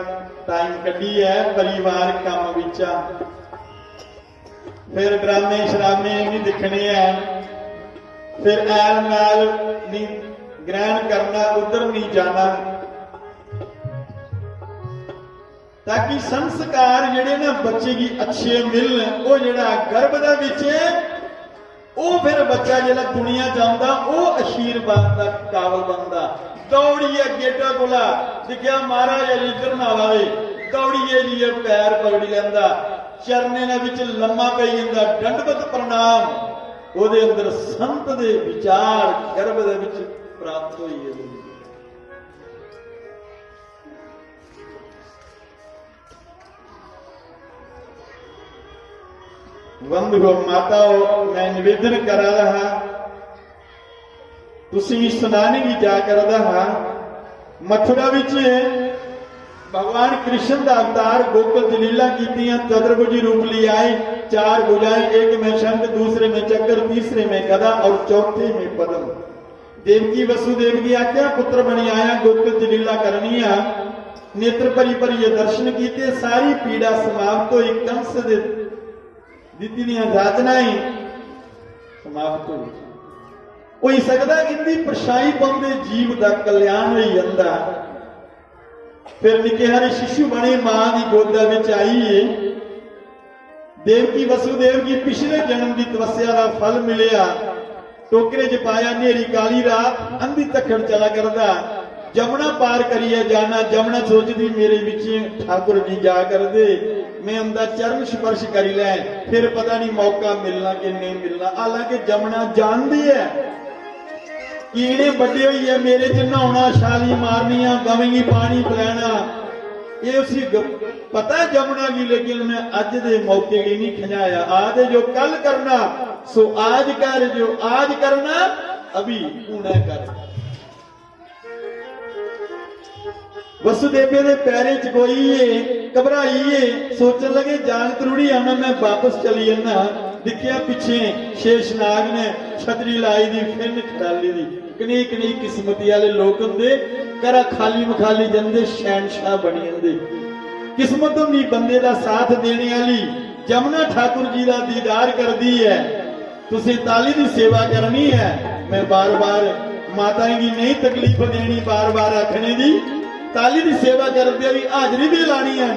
टाइम कड्ढियै परिवार कम्म बिच्चा, फिर ड्रामे श्रामे नहीं दिक्खने हैं, फिर ऐल मैल नहीं ग्रहण करना, उधर नहीं जाना, ताकि संस्कार जेह्ड़े ना बच्चे गी अच्छे मिलन। ओह् जेह्ड़ा गर्भ दे बिच ऐ, ओह् फिर बच्चा जेल्लै दुनिया च औंदा, ओह् आशीर्वाद दा काबल बनदा। दौड़ियै गेटा कोला दिक्खेआ, महाराज अजें इद्धर ना आवा दे, दौड़ियै जाइयै पैर पकड़ी लैंदा, चरणें दे बिच लम्मा पेई जंदा, दंडवत प्रणाम। ओह्दे अंदर संत दे विचार गर्भ दे बिच प्राप्त होई गेदे। बंधुओ, माताओ, मैं निवेदन करा दा हा, तुसी सुनाने की जा करदा हा। मथुरा विच भगवान कृष्ण दा अवतार, गोकुल च लीला कीतियां, चतुर्भुजी रूप ले आए, चार भुजाएं, एक में शंख, दूसरे में चक्र, तीसरे में गदा और चौथे में पद्म। देवकी वसुदेव गी आख्या, पुत्र बनी आया, गोकुल च लीला करनी आ। नेत्र भरी भरियै दर्शन कीते, सारी पीड़ा समाप्त होई। कंस दे दित्ती दियां याचनाएं समाप्त होई। होई सकदा इंदी परछाई पौंदे जीव दा कल्याण होई जंदा। फिर निक्के हारे शिशु बने, मां दी गोदा विच आई है। देवकी वसुदेव गी पिछले जन्म दी तपस्या दा फल मिलेआ। टोकरे च पाया, न्हेरी काली रात, अंधी धक्खड़ चला करदा। जमुना पार करियै जाना, जमुना सोचदी मेरे बिच ठाकुर जी जा करदे, मैं उंदा चरण स्पर्श करी लैं, फिर पता नहीं मौका मिलना कि नहीं मिलना। हालांकि जमुना जानदी ऐ कि इ'नें बड्डे होइयै मेरे च न्हौना, छाली मारनियां, गवें गी पानी पलैना, एह् उसी ग-, पता ऐ जमुना गी, लेकिन उन्हें अज्ज दे मौके गी नहीं खंजाया। आखदे जो कल करना सो आज कर, जो आज करना अभी हुनै कर। वसुदेवे दे पैरें च कोई है, घबराई है, सोचन लगे, जान त्रुड़ी आना, मैं वापस चली जन्ना। दिक्खेआ पिच्छे शेषनाग ने छतरी लाई दी, फिन्न खटाली दी। कनेही कनेही किस्मती आह्ले लोक होंदे, घरा खाली मखाली जंदे, शैनशाह बनी जंदे। किस्मत होंदी बंदे दा साथ देने आह्ली। जमुना ठाकुर जी दा दीदार करदी ऐ। तुसें ताली दी सेवा करनी ऐ। मैं बार-बार माताएं गी नहीं तकलीफ देनी, बार-बार आखने दी, ताली दी सेवा करदे होई हाजरी भी लानी ऐ।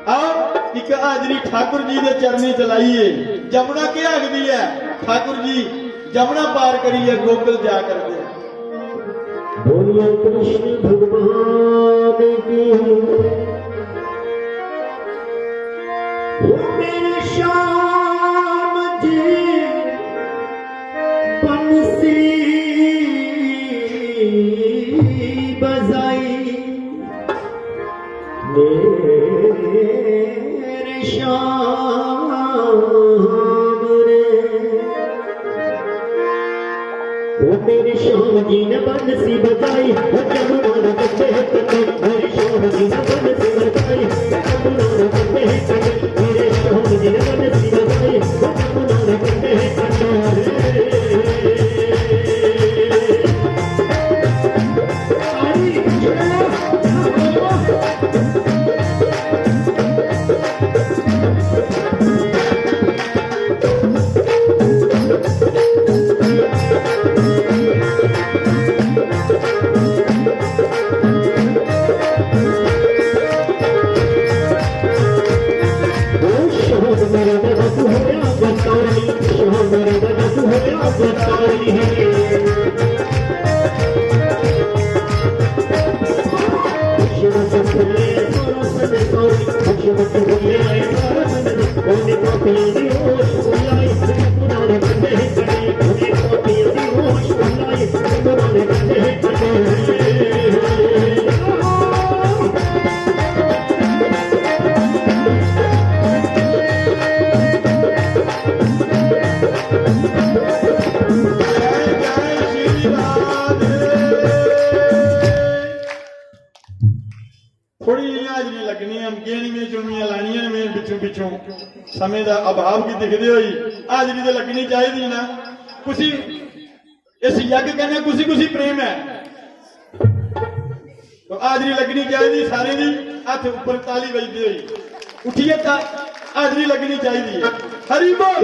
आओ, इक हाजरी ठाकुर जी दे चरणें च लाइए। जमुना केह् आखदी ऐ? ठाकुर जी जमुना पार करियै गोकुल जा करदे। बोलिए कृष्ण भगवान की। ओ मेरे श्याम जी बंसी बजाई, मेरे श्याम रे। ओ मेरे श्याम जी ने बंसी बजाई, ओ जमुना ने कंडे कंडे, मेरे श्याम जी ने बंसी बजाई, ओ जमुना ने कंडे कंडे, मेरे श्याम जी ने बंसी बजाई, ओ जमुना ने कंडे कंडे। समें दा अभाव गी दिखदे होई हाजरी ते लग्गनी चाहिदी ना। कुसी इस यज्ञ कन्नै कुसी कुसी प्रेम ऐ? तो हाजरी लग्गनी चाहिदी सारें दी। हत्थ उप्पर ताली बजदी होई उठियै ता हाजरी लग्गनी चाहिदी है। हरि बोल।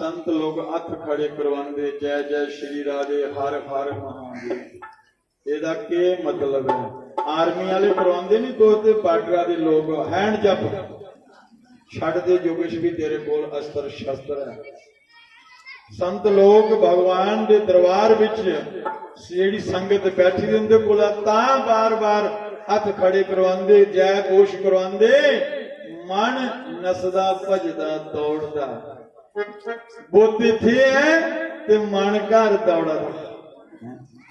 संत लोग हत्थ खड़े करवांदे, "जय जय श्री राधे, हर हर महादेव।" एदा केह् मतलब ऐ? आर्मी आह्ले करवांदे नी, तुस ते बार्डरा दे लोग, हैंड जप छड्ड दे, जो किश बी तेरे कोल अस्त्र शस्त्र ऐ। संत लोग भगवान दे दरबार विच जेह्ड़ी संगत बैठी दी, उंदे कोला तां बार-बार हत्थ खड़े करवांदे, जय घोष करवांदे, मन नसदा भजदा दौड़दा। बुद्ध इत्थै ऐ ते मन घर दौड़ा दा।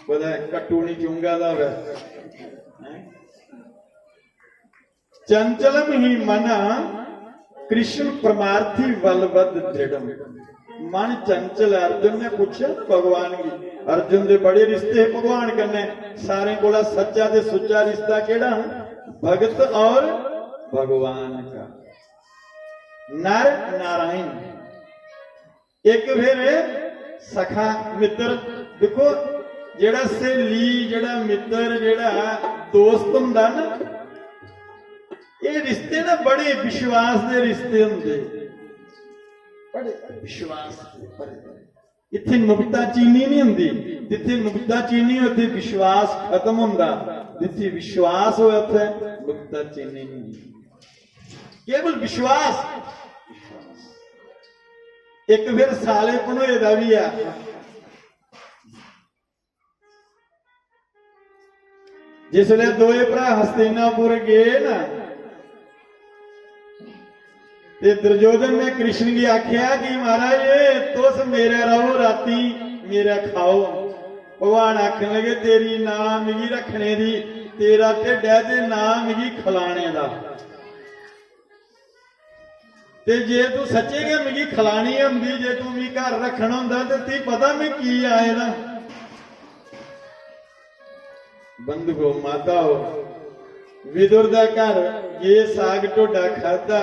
कुतै कट्टू निं चुंगा दा होऐ। चंचलम ही मन कृष्ण परमार्थी बलवद दृढ़म। मन चंचल है। अर्जुन ने पूछा भगवान गी, अर्जुन दे बड़े रिश्ते हे भगवान कन्नै। सारें कोला सच्चा ते सुच्चा रिश्ता केह्ड़ा हा? भगत और भगवान का। नर नारायण। एक फिर सखा मित्र। दिक्खो, जेह्ड़ा स्हेली, जेह्ड़ा मित्र, जेह्ड़ा दोस्त होंदा ना, एह् रिश्ते ना बड़े विश्वास दे रिश्ते होंदे, बड़े विश्वास दे भरे दे। इत्थै नुक्ता चीनी नहीं होंदी, जित्थै नुक्ता चीनी होए, उत्थै विश्वास खत्म होंदा, जित्थै विश्वास होए, उत्थै नुक्ता चीनी नहीं होंदी। केवल विश्वास। एक फिर साले भनोए दा भी ऐ। जिसलै दोए भ्रा हस्तिनापुर गे ना, ते दुर्योधन ने कृष्ण गी आखेआ कि "महाराज, तुस मेरै र'वो, रातीं मेरै खाओ।" भगवान आखन लगे, "तेरी नां मिगी रक्खने दी, तेरा ढिड्ड ऐ ते नां मिगी खलाने दा।" ते जे तू सच्चे गै मिगी खलानी होंदी, जे तू मिगी घर रक्खना होंदा, ते तुगी पता में की आए दा? बंधुओ, माताओ, विदुर दा घर गे, साग ढोडा खादा,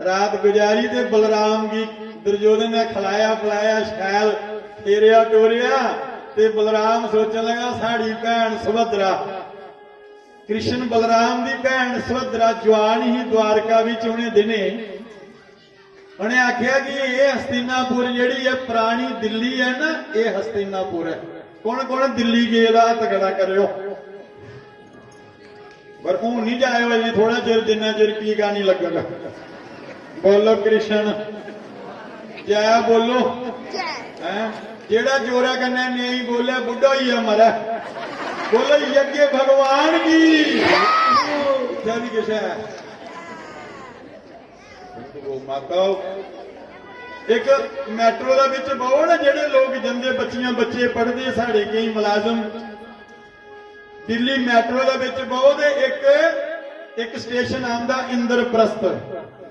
रात गुजारी, ते बलराम गी दुर्योधन ने खलाया पलाया, शैल फेरेआ टोरेआ, ते बलराम सोचन लगा, "साढ़ी भैन सुभद्रा।" कृष्ण बलराम दी भैन सुभद्रा जुआन ही द्वारका विच उ'नें दिनें। उ'नें आखेआ कि एह् हस्तिनापुर जेह्ड़ी ऐ, परानी दिल्ली ऐ ना, एह् हस्तिनापुर ऐ। कौन कौन दिल्ली गेदा, हत्थ खड़ा करेओ। पर हून निं जाएओ, अजें थोड़ा चिर, जिन्ना चिर टीका निं लग्गग। बोलो कृष्ण जय बोलो। हैं? जेह्ड़ा जोरै कन्नै नेईं बोले, बुड्ढा होई गेआ मरै। बोलो यज्ञ भगवान की। इत्थै बी किश ऐ। माता, इक metro दे बिच बवो ना, जेह्ड़े लोक जंदे, बच्चियां बच्चे पढ़दे, साढ़े केईं मुलाजम दिल्ली metro दे बिच बवो ते इक, इक station आंदा इंद्रप्रस्थ।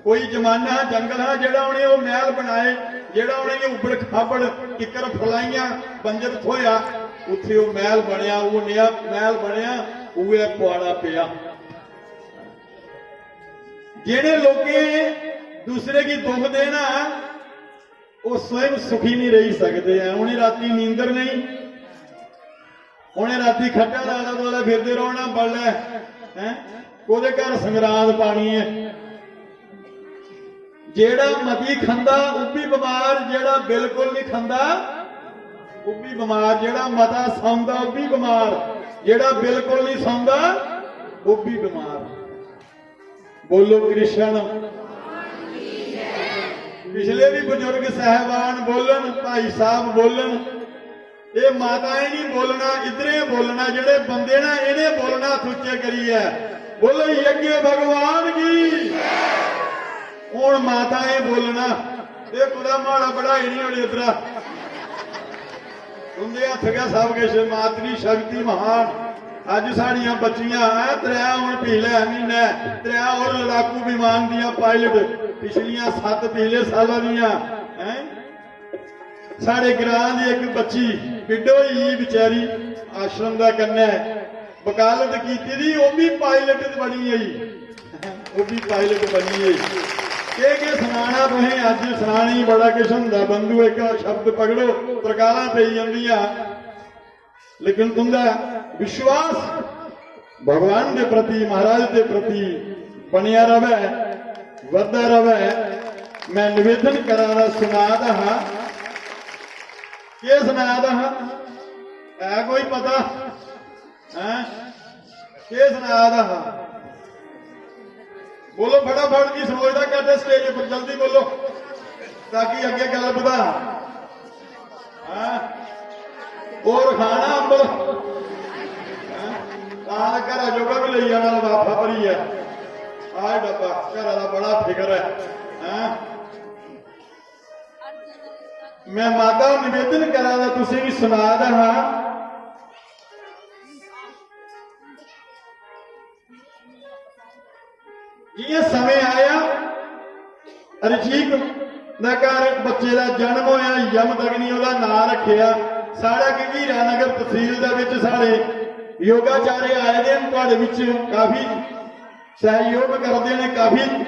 कोई जमाना हा, जंगल हा, जेह्ड़ा उ'नें ओह् मैह्ल बनाए, जेह्ड़ा उ'नेंगी उबड़ खाबड़, किक्कर फलाइयां, बंजर थ्होया, उत्थे ओह् मैह्ल बनेआ, ओह् नेहा मैह्ल बनेआ, उ'ऐ पुआड़ा पेआ। जेह्ड़े लोकें दूसरे गी दुख देना, ओह् स्वयं सुखी नहीं रेही सकदे हैं। उ'नें रातीं नींदर नहीं, उ'नें रातीं खट्टा दा आला दुआला फिरदे रौह्ना, बडलै, हैं, कोह्दे घर संगरांद पानी ऐ। जेह्ड़ा मती खंदा, ओह् बी बमार, जेह्ड़ा बिल्कुल नहीं खंदा, ओह् बी बमार, जेह्ड़ा मता सौंदा, ओह् बी बमार, जेह्ड़ा बिल्कुल नहीं सौंदा, ओह् बी बमार। बोलो कृष्ण। पिछले भी बुजुर्ग साहबान बोलन, भाई साहब बोलन, ये माताएं नहीं बोलना, इधरे बोलना, जेह्ड़े बंदे ना इन्हें बोलना सुच्चे करियै। बोलो यज्ञ भगवान की। हून माताएं बोलना, ये कुतै माड़ा बढ़ाई नहीं होनी इधरा। तुंदे हत्थ गै सब किश, मातृ शक्ति महान। अज्ज साढ़ियां बच्चियां ऐ, त्रै हून पिछले म्हीने त्रै होर लड़ाकू विमान दियां pilot, पिछलियां सत्त पिछले साला दियां, हैं? साढ़े ग्रां दी इक बच्ची बिड्डो होई गेई बेचारी, आश्रम दा कन्नै वकालत कीती दी, ओह् बी pilot बनी गेई। ओह् बी pilot बनी गे। केह् केह् सनाना तुसें, अज्ज सनाने गी बड़ा किश होंदा बंधु, इक शब्द पकड़ो, तरकालां पेई जंदियां। लेकिन तुंदा विश्वास भगवान दे प्रति, महाराज दे प्रति बनेआ रवै, बधदा रवै। मैं निवेदन करा दा, सुना दा हा। केह् सुना दा हा? है कोई पता? हैं? केह् सुना दा हा? बोलो फटाफट जी, सरोज दा कट stage पर, जल्दी बोलो, ताकि अग्गें गल्ल बधा। हैं? और खाना अंबल? हैं? तां ते घरा जोगा भी लेई जाना लफाफा भरियै। आह डब्बा, घरा दा बड़ा फिकर ऐ। हैं? मैं माता निवेदन करा दा, तुसें गी सुना दा हा। जियां समें आया, रशीक दा घर बच्चे दा जन्म होया, यमदग्नि ओह्दा नांऽ रखेआ। साढ़ा की हीरानगर तहसील दे विच साढ़े योगाचार्य आए दे न, तुहाडे विच काफी सहयोग करदे ने, काफी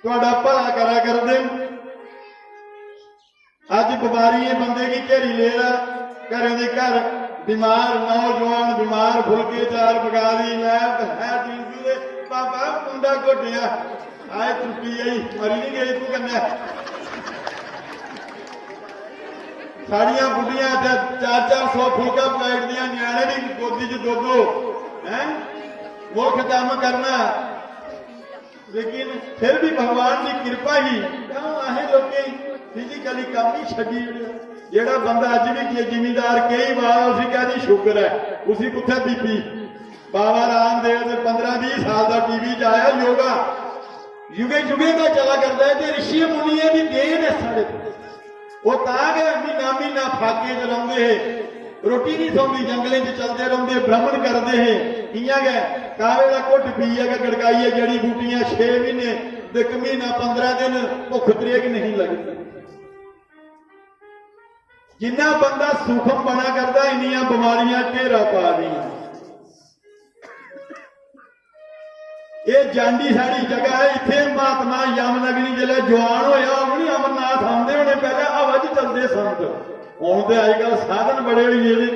तुहाडा भला करा करदे न। अज्ज बमारियें बंदे गी घेरी लेदा, घरें दे घर बीमार, नौजवान बीमार, फुलके चार पका दी, लै है टीसू दे पापा मुंडा घोटिया, आए त्रुट्टी गई, मरी नहीं गई तू कन्नै। साढ़ियां बुड्ढियां इत्थै चार चार सौ फुलका पकाई ओड़दियां, ञ्याणे बी गोदी च दुद्ध, हैं? मुल्ख कम्म करना, लेकिन फिर भी भगवान की कृपा ही, क्यों असें लोकें physically कम्म ही छड्डी ओड़ेआ। जेड़ा बंदा अज्ज भी जे जिमींदार केई बार उसी कह दी शुक्र है, उसी कुत्थै बीपी? बाबा रामदेव दे पन्द्रह बीह साल दा टीवी च आया योगा, युगे युगे दा चला करदा है ते ऋषि मुनियें दी देन है साढ़े पर। ओह् तां गै म्हीना म्हीना फाके च रौंह्दे हे, रुट्टी निं थ्होंदी, जंगलें च चलदे रौंह्दे, भ्रमण करदे हे। इ'यां गै काह्वे दा घुट्ट पीयै गै गड़काइयै जड़ी बूटियां छे म्हीने ते इक म्हीना पन्द्रह दिन भुक्ख त्रेह् नेईं लगदी। जिन्ना बंदा सूखम बना करदा, इन्नियां बमारियां घेरा पा दियां। एह् जांडी साढ़ी जगह है। इत्थै महात्मा यमनगरी जिसलै जुआन होया, होग नी, अमरनाथ औंदे होने, पैह्लें हवा च चलदे संत। हून ते अजकल साधन बड़े होई गेदे।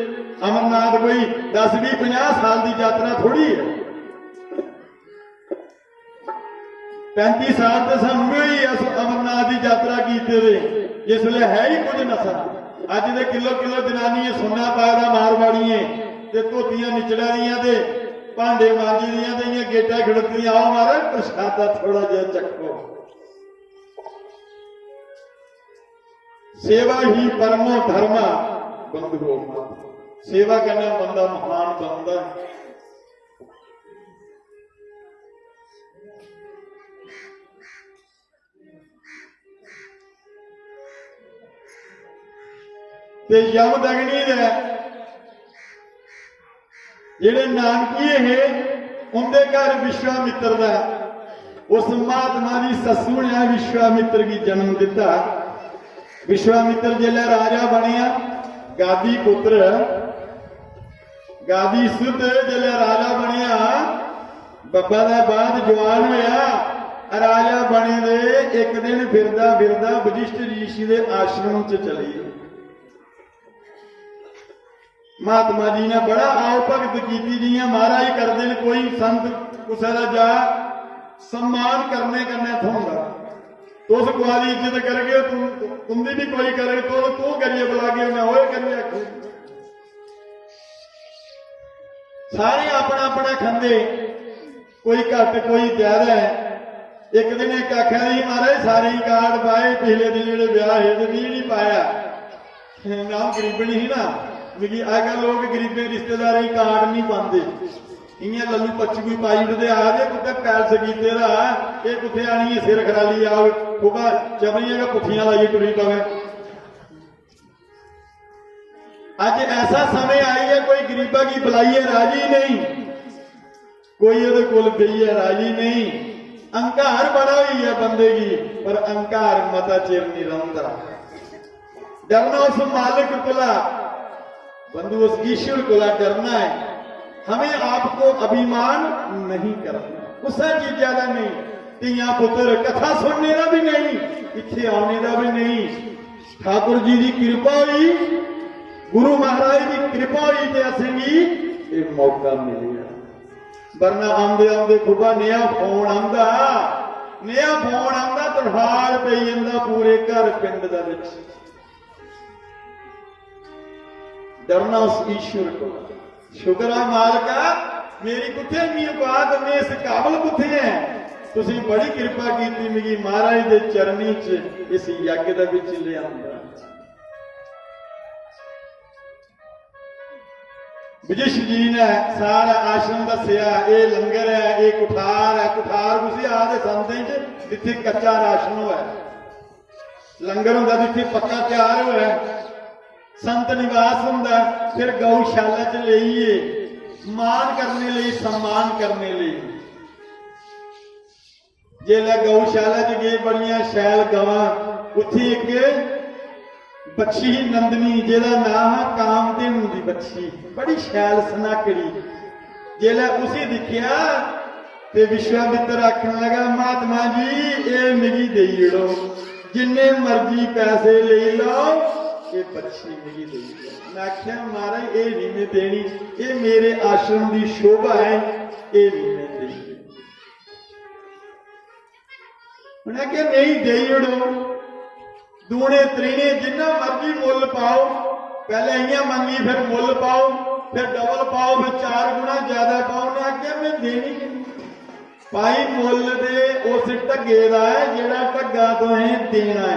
अमरनाथ कोई दस बीह पंजाह साल दी यात्रा थोड़ी है। पैंती साल ते सानू बी होई गे अस अमरनाथ दी यात्रा कीते दे, जिसलै है ही कुछ नसा। अज्ज दे किलो किलो जनानियें सुन्ना पाए दा मारवाड़ियें, ते धोतियां निचड़ा दियां ते भांडे मांजी दियां ते इ'यां गेटा खड़ोती दियां, "आओ महाराज, प्रसादा थोड़ा जेहा चक्खो।" सेवा ही परमो धर्म बंधुओ मत। सेवा कन्नै बंदा महान बनदा है। ते यमदग्नि दे जेड़े नानकिये हे, उंदे घर विश्वामित्र दा, उस महात्मा दी सस्सू ने विश्वामित्र गी जन्म दिता। विश्वामित्र जिसलै राजा बनेआ, गादी पुत्र, गादी सुत जिसलै राजा बनेआ, बब्बै दे बाद जवान होया, राजा बने दे इक दिन फिरदा फिरदा वशिष्ठ ऋषि दे आश्रम च चली गे। महात्मा जी ने बड़ा आओ भगत कीती, जियां महाराज करदे न, कोई संत कुसै दा जा, सम्मान करने कन्नै थ्होंदा। तुस कुसै दी इज्जत करगे, तुम, तुंदी भी कोई करग, तुस तू करियै बुलागे, उन्नै ओए करियै आखग। सारे अपना अपना खंदे, कोई घट कोई ज्यादा है। एक दिन एक आखा दी, "महाराज, सारे ही कार्ड पाए, पिछले दिन जेह्ड़े ब्याह हे ते मी नहीं पाया।" मैं गरीबनी ही ना, मिगी अजकल लोक गरीबें रिश्तेदारें गी कार्ड नहीं पांदे। इयां लल्लू पच्ची कोई पाई ओड़दे, आखदे कुत्थै पैलस कीते दा, एह् कुत्थै आनियै सिर खराली आग, खुबा चपलियां गै पुट्ठियां लाइयै टुरी पवै। अज्ज ऐसा समय आई है, कोई गरीबा की बुलाइए राजी नहीं, कोई ओदे कोल बेहियै राजी नहीं। अहंकार बड़ा होई है बंदे की, पर अहंकार मता चिर नहीं रौंहदा। डरना उस मालिक कोला, बंधु, उस ईश्वर कोला डरना है। हमें आपको अभिमान नहीं करना, कुसै चीजा दा नहीं। धियां पुत्र कथा सुनने दा भी नहीं, इत्थे आने दा भी नहीं। ठाकुर जी दी किरपा होई, गुरु महाराज दी किरपा होई ते असेंगी एह् मौका मिलेआ। वरना आंदे आंदे खुबा नेहा फोन आंदा, नेहा फोन आंदा, तड़फाड़ पेई जंदा पूरे घर पिंड दे विच। डरना उस ईश्वर को। शुक्र है मालका, मेरी कुत्थे इन्नी औकात, मैं इस काबल कुत्थे है? तुसीं बड़ी किरपा कीती, मिगी महाराज दे चरणी च इस यज्ञ दे विच लिआंदा। वशिष्ठ जी ने सारा आश्रम दस्सेआ, एह् लंगर ऐ, एह् कुठार ऐ। कुठार कुसी आखदे संतें च? जित्थै कच्चा राशन होऐ, लंगर होंदा जित्थै पक्का त्यार होऐ, संत निवास होंदा, फिर गौशाला च लेइयै मान करने लेई, सम्मान करने लेई। जेल्लै गौशाला च गे, बड़ियां शैल गवां, उत्थै इक बच्छी ही नंदनी, जेह्दा नांऽ हा कामधेनु दी बच्छी, बड़ी शैल सनाकड़ी। जेल्लै उसी दिक्खेआ ते विश्वामित्र आखन लगा, "महात्मा जी, एह् मिगी देई ओड़ो, जिन्ने मर्जी पैसे लेई लैओ, एह् बच्छी मिगी देई ओड़ो।" मैं आखेआ, "महाराज, एह् निं में देनी, एह् मेरे आश्रम दी शोभा ऐ, एह् निं में देनी।" उ'नें आखेआ, "नेईं, देई ओड़ो, दूने त्रीने जिन्ना मर्जी मुल्ल पाओ।" पैह्लें इ'यां मंगी, फिर मुल्ल पाओ, फिर डबल पाओ, फिर चार गुणा ज्यादा पाओ। उ'नें आखेआ, "में देनी गै निं।" भाई, मुल्ल ते उस ढग्गे दा ऐ जेह्ड़ा ढग्गा तुसें देना ऐ।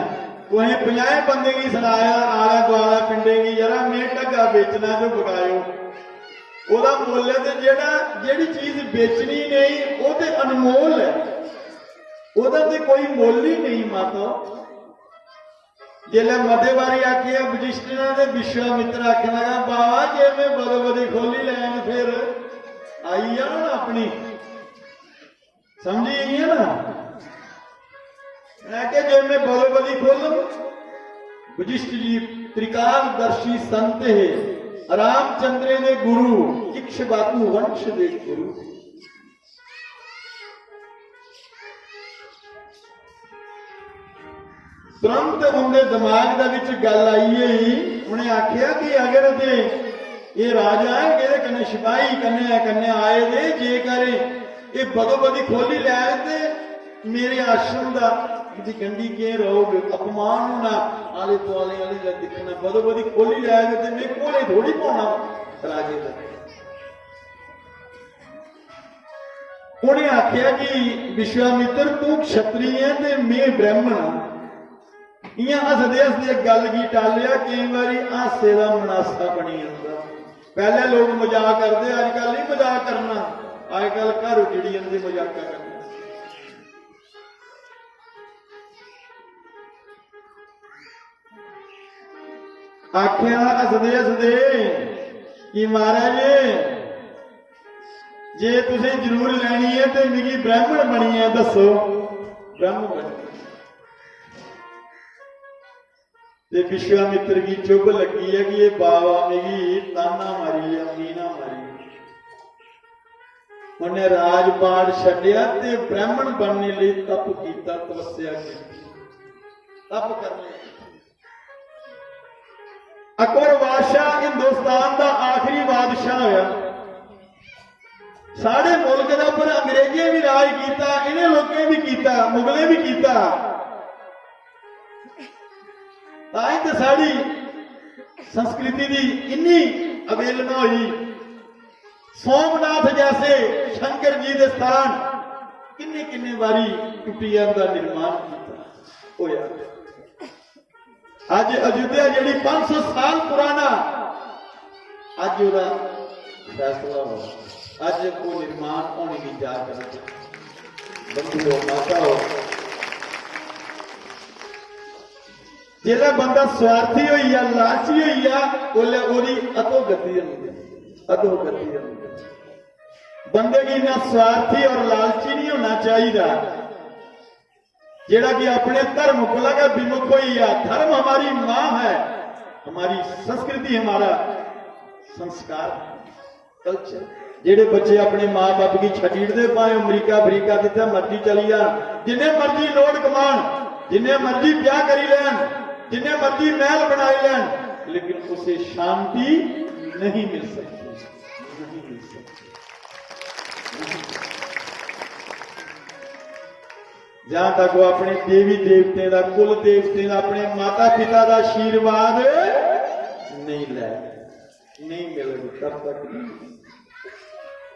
तुसें पंजाहें बंदें गी सनाया, आलै दुआलै पिंडें गी, "यरा, में ढग्गा बेचना, जो बकायो।" ओह्दा मुल्ल ते जेह्ड़ा, जेह्ड़ी चीज बेचनी नेईं, ओह् ते अनमोल ऐ, ओह्दा ते कोई मुल्ल ही नेईं, माता। जेल्लै मते बारी आखेआ वशिष्ठ ने, ते विश्वामित्र आखन लगा, "बाबा, जे में बदोबदी खोली लैं, फिर आई जान अपनी।" समझी गेई है ना? मैं क्या, जे मैं बदोबदी खोलूं? वशिष्ठ जी त्रिकालदर्शी संत है, रामचंद्र दे गुरु, इक्ष्वाकु वंश दे गुरु। तुरंत उंदे दिमाग दे विच गल्ल आई गेई। उ'नें आखेआ कि अगर ते एह् राजा ऐ, एह्दे कन्नै सिपाही कन्नै, कन्नै आए दे, जेकर एह् बदोबदी खोली लै ते मेरे आश्रम दा, इंदी गंढी केह् रौह्ग, अपमान होना, आले दुआले आह्ले दा दिक्खना, बदोबदी खोली लै ते में कोले थोड़ी पौना राजे दा। उ'नें आखेआ कि विश्वामित्र, तू क्षत्रिय ऐ ते में ब्राह्मण आं। इ'यां हसदे हसदे गल्ल गी टालेआ, केईं बारी हासे दा मनासा बनी जंदा। पैह्ले लोक मजाक करदे, अजकल नहीं मजाक करना, अजकल घर उजड़ी जंदे मजाका कन्नै। आखेआ हसदे हसदे कि महाराज, जे तुसें जरूर लैनी ऐ ते मिगी ब्राह्मण बनियै दस्सो। ब्राह्मण बनियै। ते विश्वामित्र गी चुभ लग्गी ऐ कि एह् बाबा मिगी ताना मारियै, मीना मारियै। उन्हें राजपाट छड्डेआ ते ब्राह्मण बनने लेई तप कीता, तपस्या कीती। तप करने। अकबर बादशाह हिंदुस्तान दा आखिरी बादशाह होया। साढ़े मुल्क दे उप्पर अंग्रेजें भी राज कीता, इन्हें लोकें भी कीता, मुगलें भी कीता। तां ही ते साढ़ी संस्कृति दी इन्नी अवेलना हुई। सोमनाथ जैसे शंकर जी दे स्थान किन्ने किन्ने बारी टुटिया, उंदा निर्माण कीता होया। अज अयोध्या जेह्ड़ी पंज सौ साल पुराना, अज ओह्दा फैसला हो, अज ओह् निर्माण होने की जा करदे। बंधुओ, माताओ, जिसलै बंदा स्वार्थी होई जा, लालची होई जा, उसलै ओह्दी अधोगति होंदी, अधोगति होंदी। बंदे गी इन्ना स्वार्थी और लालची नहीं होना चाहिदा। जेह्ड़ा कि अपने धर्म कोला गै विमुख होई गेआ। धर्म हमारी मां है, हमारी संस्कृति, हमारा संस्कार, culture। जेह्ड़े बच्चे अपने मां बब्ब गी छड्डी ओड़दे, भाएं अमरीका अफ्रीका जित्थै मर्जी चली जान, जिन्ने मर्जी नोट कमान, जिन्ने मर्जी ब्याह करी लैन, जिन्ने मर्जी मैह्ल बनाई लैन, लेकिन उसे शांति नहीं मिल सकती, नहीं मिल सकती। जहां तक वो अपने देवी देवतें दा, कुल देवतें दा, अपने माता पिता दा आशीर्वाद नहीं लै, नहीं मिलग, तब तक नहीं।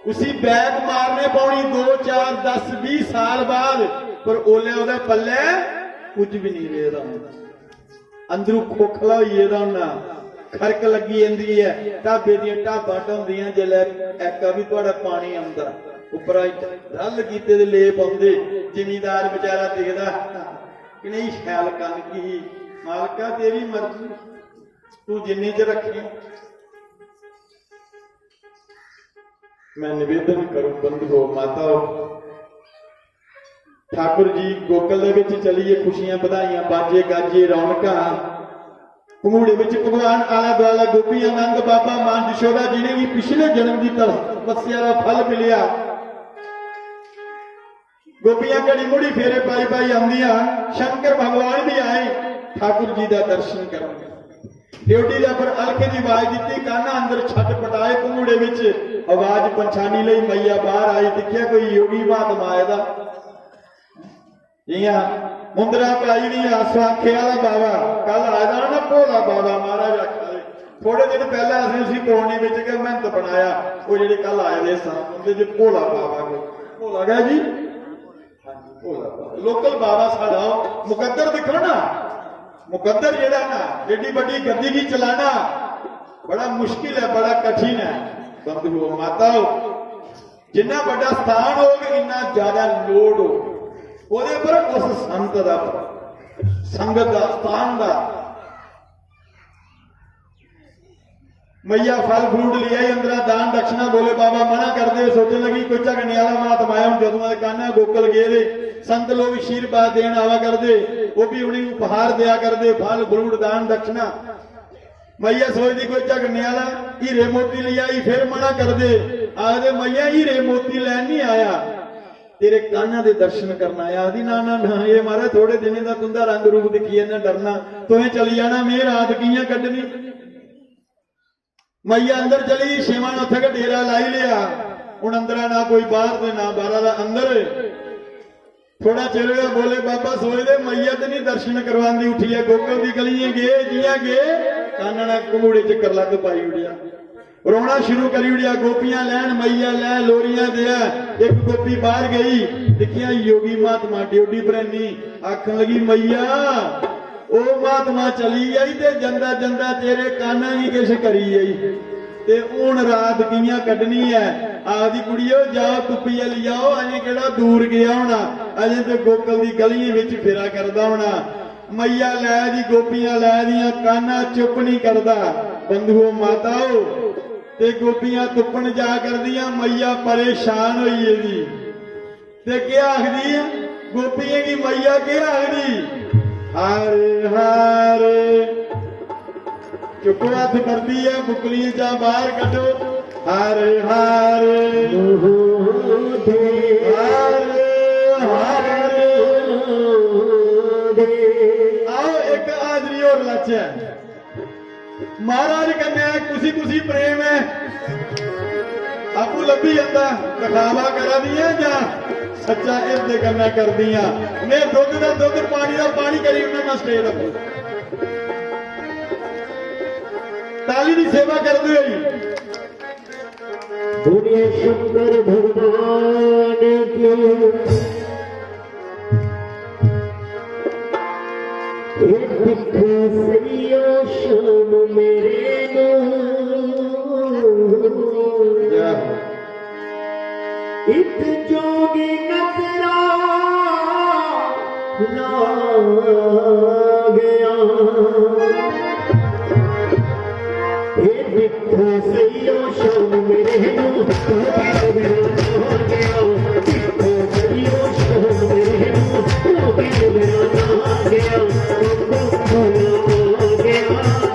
उसी बैक मारने पौनी दो, चार, दस, बीह साल बाद, पर ओले ओदे पल्ले कुछ भी नहीं रेहदा होंदा। अंदरू खोखला होई गेदा होना, खरक लग्गी जंदी ऐ। ढाबे दियां ढाबां ढौंदियां, जिसलै ऐका बी थुआढ़ा पानी औंदा, उप्परा इक रल कीते दे लेप औंदे, जिमींदार बेचारा दिखदा, "कनेही शैल कनक ही, मालका तेरी मर्जी, तूं जिन्नी च रक्खी।" मैं निवेदन करूं बंधुओ, माताओ, ठाकुर जी गोकल दे विच चलिए, खुशियां, बधाइयां, बाजे गाजे, रौनकां। पंघूड़े विच भगवान, आला दुआला गोपियां, नंद बाबा, मां जशोदा, जिनेंगी पिछले जन्म दी तपस्या दा फल मिलेआ। गोपियां घड़ी मुड़ी फेरे पाई पाई आंदियां, शंकर भगवान भी आए ठाकुर जी दा दर्शन करन। ड्योढ़ी दे पर अलख दी आवाज दित्ती, कान्हा अंदर छटपटाए, घुंगूड़े विच आवाज पंछानी लई, मैया बाहर आई, दिक्खेआ कोई योगी महात्मा आए दा। जियां मुंदरा पाई दी आ, स्वांखे आह्ला बाबा, कल आए दा ना भोला बाबा, महाराज आखा दे। थोड़े दिन पैह्लें असें उसी पौनी बिच गै महंत बनाया, ओह् जेह्ड़े कल आए दे सन, उं'दे च भोला बाबा कोई। भोला गै जी? हां जी, भोला बाबा। लोकल बाबा साढ़ा ओह् मुकद्दर दिक्खो ना, मुकद्दर जेह्ड़ा ना, एड्डी बड्डी गद्दी गी चलाना बड़ा मुश्किल ऐ, बड़ा कठिन ऐ। बंधुओ, माताओ, जिन्ना बड्डा स्थान होग, इन्ना ज्यादा लोड होग ओह्दे पर, उस संत दा, संगत दा, स्थान दा। मैया फल फ्रूट लेई आई, अंदरा दान दक्षिणा बोले, बाबा मना करदे, सोचन लगी कोई झगड़ने आह्ला महात्मा आया। हून जदूं दे कान्हा गोकल गेदे, संत लोग आशीर्वाद देन आवा करदे, ओह् भी उ'नेंगी उपहार देआ करदे, फल फ्रूट, दान दक्षिणा। मैया सोचदी कोई झगड़ने आह्ला, हीरे मोती लेई आई, फिर मना करदे, आखदे, "मैया, हीरे मोती लैन नहीं आया, तेरे कान्हा दे दर्शन करन आया।" आखदी, "ना, ना, ना, एह् महाराज थोड़े दिनें दा तुं'दा रंग रूप दिक्खियै इ'न्नै डरना, तुसें चली जाना, में रात कि'यां कड्ढनी?" मैया अंदर चली, छेमां ने उत्थै गै डेरा लाई लेआ। हून अंदरा ना कोई बाहर ते ना बाहरा दा अंदर। थोड़ा चिर होया बोले, बाबा सोए दे, मैया ते नहीं दर्शन करवांदी। उठियै गोकुल दी गलियें गे, जियां गे, कान्हा ने घुंगूड़े च करलग पाई ओड़ेआ, रोना शुरू करी ओड़ेआ। गोपियां लैन, मैया लै, लोरियां देआ। एक गोपी बाहर गई, दिक्खेआ योगी महात्मा ड्योढ़ी पर है नी, आखन लगी, मैया, ओ महात्मा चली गई ते जंदा जंदा तेरे कान्हा गी किश करी गई, ते हुन रात कि'यां कड्ढनी ऐ? आखदी, कुड़ियो, जाओ तुप्पियै लेई आओ, अजें केह्ड़ा दूर गेआ होना, अजें ते गोकुल दी गलियें बिच फिरा करदा होना। मैया लै दी, गोपियां लै दियां, कान्हा चुप निं करदा। बंधुओ, माताओ, ते गोपियां तुप्पन जा करदियां, मैया परेशान होई गेदी। ते केह् आखदी ऐ? गोपियें गी मैया केह् आखदी? हर हर। चुक्को हत्थ, करदी ऐ, बुकलियें चा बाहर कड्ढो। हर हर। हर हर। आओ, इक हाजरी होर लाचै। महाराज कन्नै कुसी कुसी प्रेम ऐ, आपूं लब्भी जंदा। दिखावा करा दियां जां सच्चा हिरदे कन्नै करदियां? में दुद्ध दा दुद्ध, पानी दा पानी करी ओड़ना, मैं स्टेज उप्पर। ताली दी सेवा करदे होई। बोलिए शंकर भगवान की। एक दुख सैयो श्याम मेरे नू। एक जोगी नजरा ला गया। हे मिठा सैयो श्याम मेरे नू, तू भी मेरा ना गया। मिठा सैयो श्याम मेरे नू, तू भी मेरा ना गया। बंदो भोला आ गया।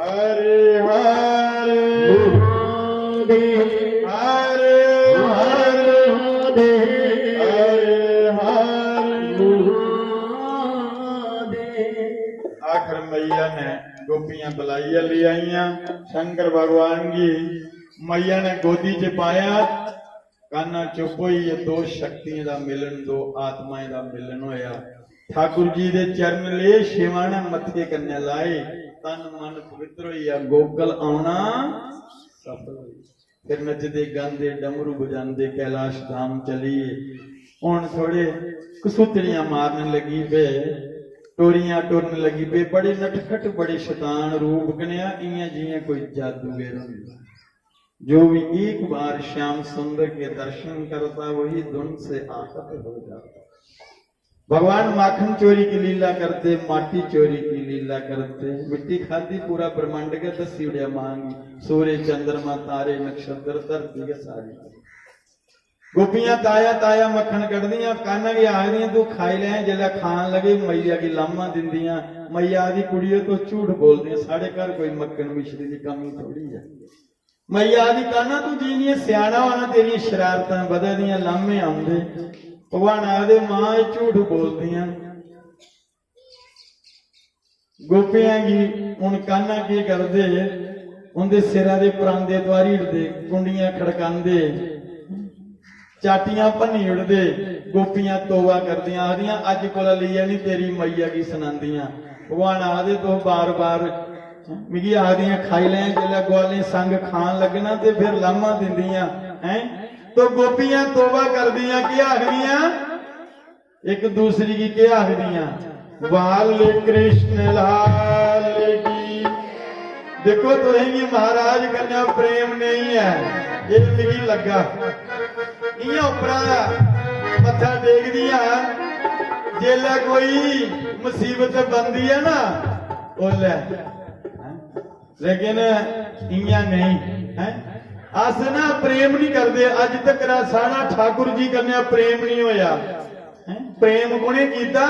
हर हर महादेव। हर हर महादेव। हर हर महादेव। आखिर मैया ने गोपियां बुलाइयै ले आइयां। शंकर भगवान गी मैया ने गोदी च पाया। कान्हा चुप होई गे। दो शक्तियें दा मिलन, दो आत्माएं दा मिलन होया। ठाकुर जी दे चरण ले, शिवा ने मत्थे कन्नै लाए। तन मन पवित्र होई गेआ। गोकुल औना सफल होई। फिर नचदे गांदे, डमरू बजांदे कैलाश धाम चली गे। हुन थोड़े कसूतड़ियां मारन लगी पे, टोरियां टुरन लगी पे। बड़े नटखट, बड़े शैतान रूप कनेहा, इयां जियां कोई जादूगर होंदा। जो भी एक बार श्याम सुंदर के दर्शन करता, वही धुन से आहत हो जाता। भगवान माखन चोरी की लीला करते, माटी चोरी की लीला करते। मिट्टी खादी, पूरा ब्रह्मांड के दसी उड़िया मांग। सूर्य, चंद्रमा, तारे, नक्षत्र, धरती के सारी। गोपियां ताजा ताजा मक्खन कड्ढदियां, कान्हा गी आखदियां, "तू खाई लै।" जेल्लै खान लगे, मैया गी लाह्मां दिंदियां। मैया आखदी, "कुड़ियो, तुस झूठ बोलदे ओ, साढ़े घर कोई मक्खन मिश्री दी कमी थोड़ी ऐ।" मैया आखदी, "कान्हा, तू जिन्नियां स्याना होना, तेरियां शरारतां बधा दियां, लाह्मे औंदे।" भगवान आखदे, "मां, एह् झूठ बोलदियां।" गोपियां गी हुन कान्हा केह् करदे, उंदे सिरा दे परांदे तुआरी ओड़दे, कुंडियां खड़कांदे, चाटियां भन्नी ओड़दे। गोपियां तौबा करदियां, आखदियां, "अज्ज कोला लेइयै निं तेरी मैया गी सनांदियां।" भगवान आखदे, "तुस बार-बार मिगी आखदियां, 'खाई लैं', जेल्लै ग्वालें संग खान लगना ते फिर लाह्मां दिंदियां, हैं?" तो गोपियां तौबा करदियां, केह् आखदियां? इक दूसरी गी केह् आखदियां? "बाल कृष्ण लाल की।" देखो, तुसेंगी महाराज कन्नै प्रेम नेईं ऐ, एह् मिगी लग्गा। इ'यां उप्परा मत्था टेकदियां, जेल्लै कोई मुसीबत बनदी ऐ ना, ओल्लै। लेकिन इ'यां नेईं, हैं? अस ना प्रेम नहीं करदे, अज तक साढ़ा ठाकुर जी कन्नै प्रेम नहीं होया, हैं? प्रेम कु'नें कीता?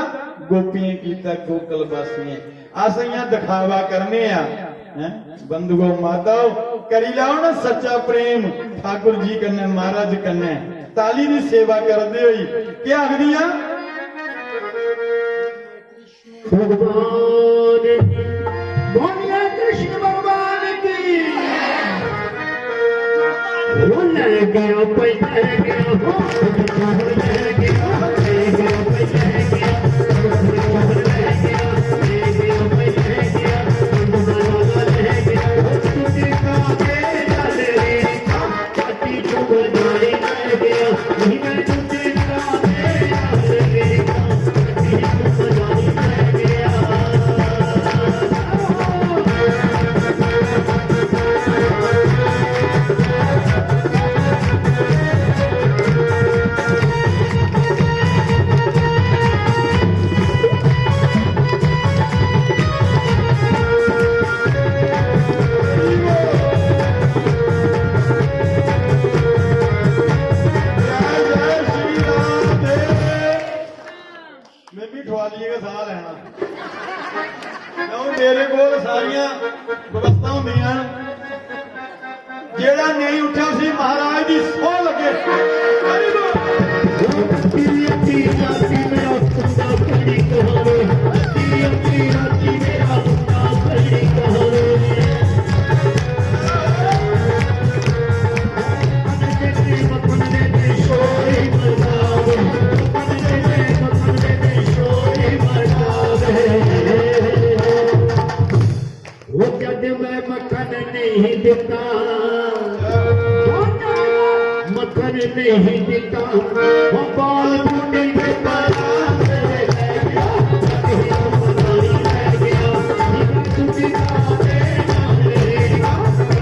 गोपियें कीता, गोकुल वासियें। अस इ'यां दिखावा करने आ, हैं? बंधुओ, माताओ, करी लैओ ना सच्चा प्रेम ठाकुर जी कन्नै, महाराज कन्नै। ताली दी सेवा करदे होई केह् आखदियां? भगवान, बोलिए कृष्ण भगवान की। वो ले गया, पै ले गया, हो, ले गया, पै ले गया, ले गया, पै ले गया, ले गया, वो तुझे का के डाले रे, पार्टी को बनाए ले गया, नहीं मैं तुझे का के डाले रे। में भी ठुआलियै गै साह लैना। क्यों, मेरे कोल सारियां व्यवस्था होंदियां न। जेड़ा नेईं उठे, उसी महाराज दी सौं लगे। हरि बोल। वो जद मैं मक्खन नहीं दिता, वो जद मक्खन नहीं दिता, वो बाल बूटे पे पड़ा।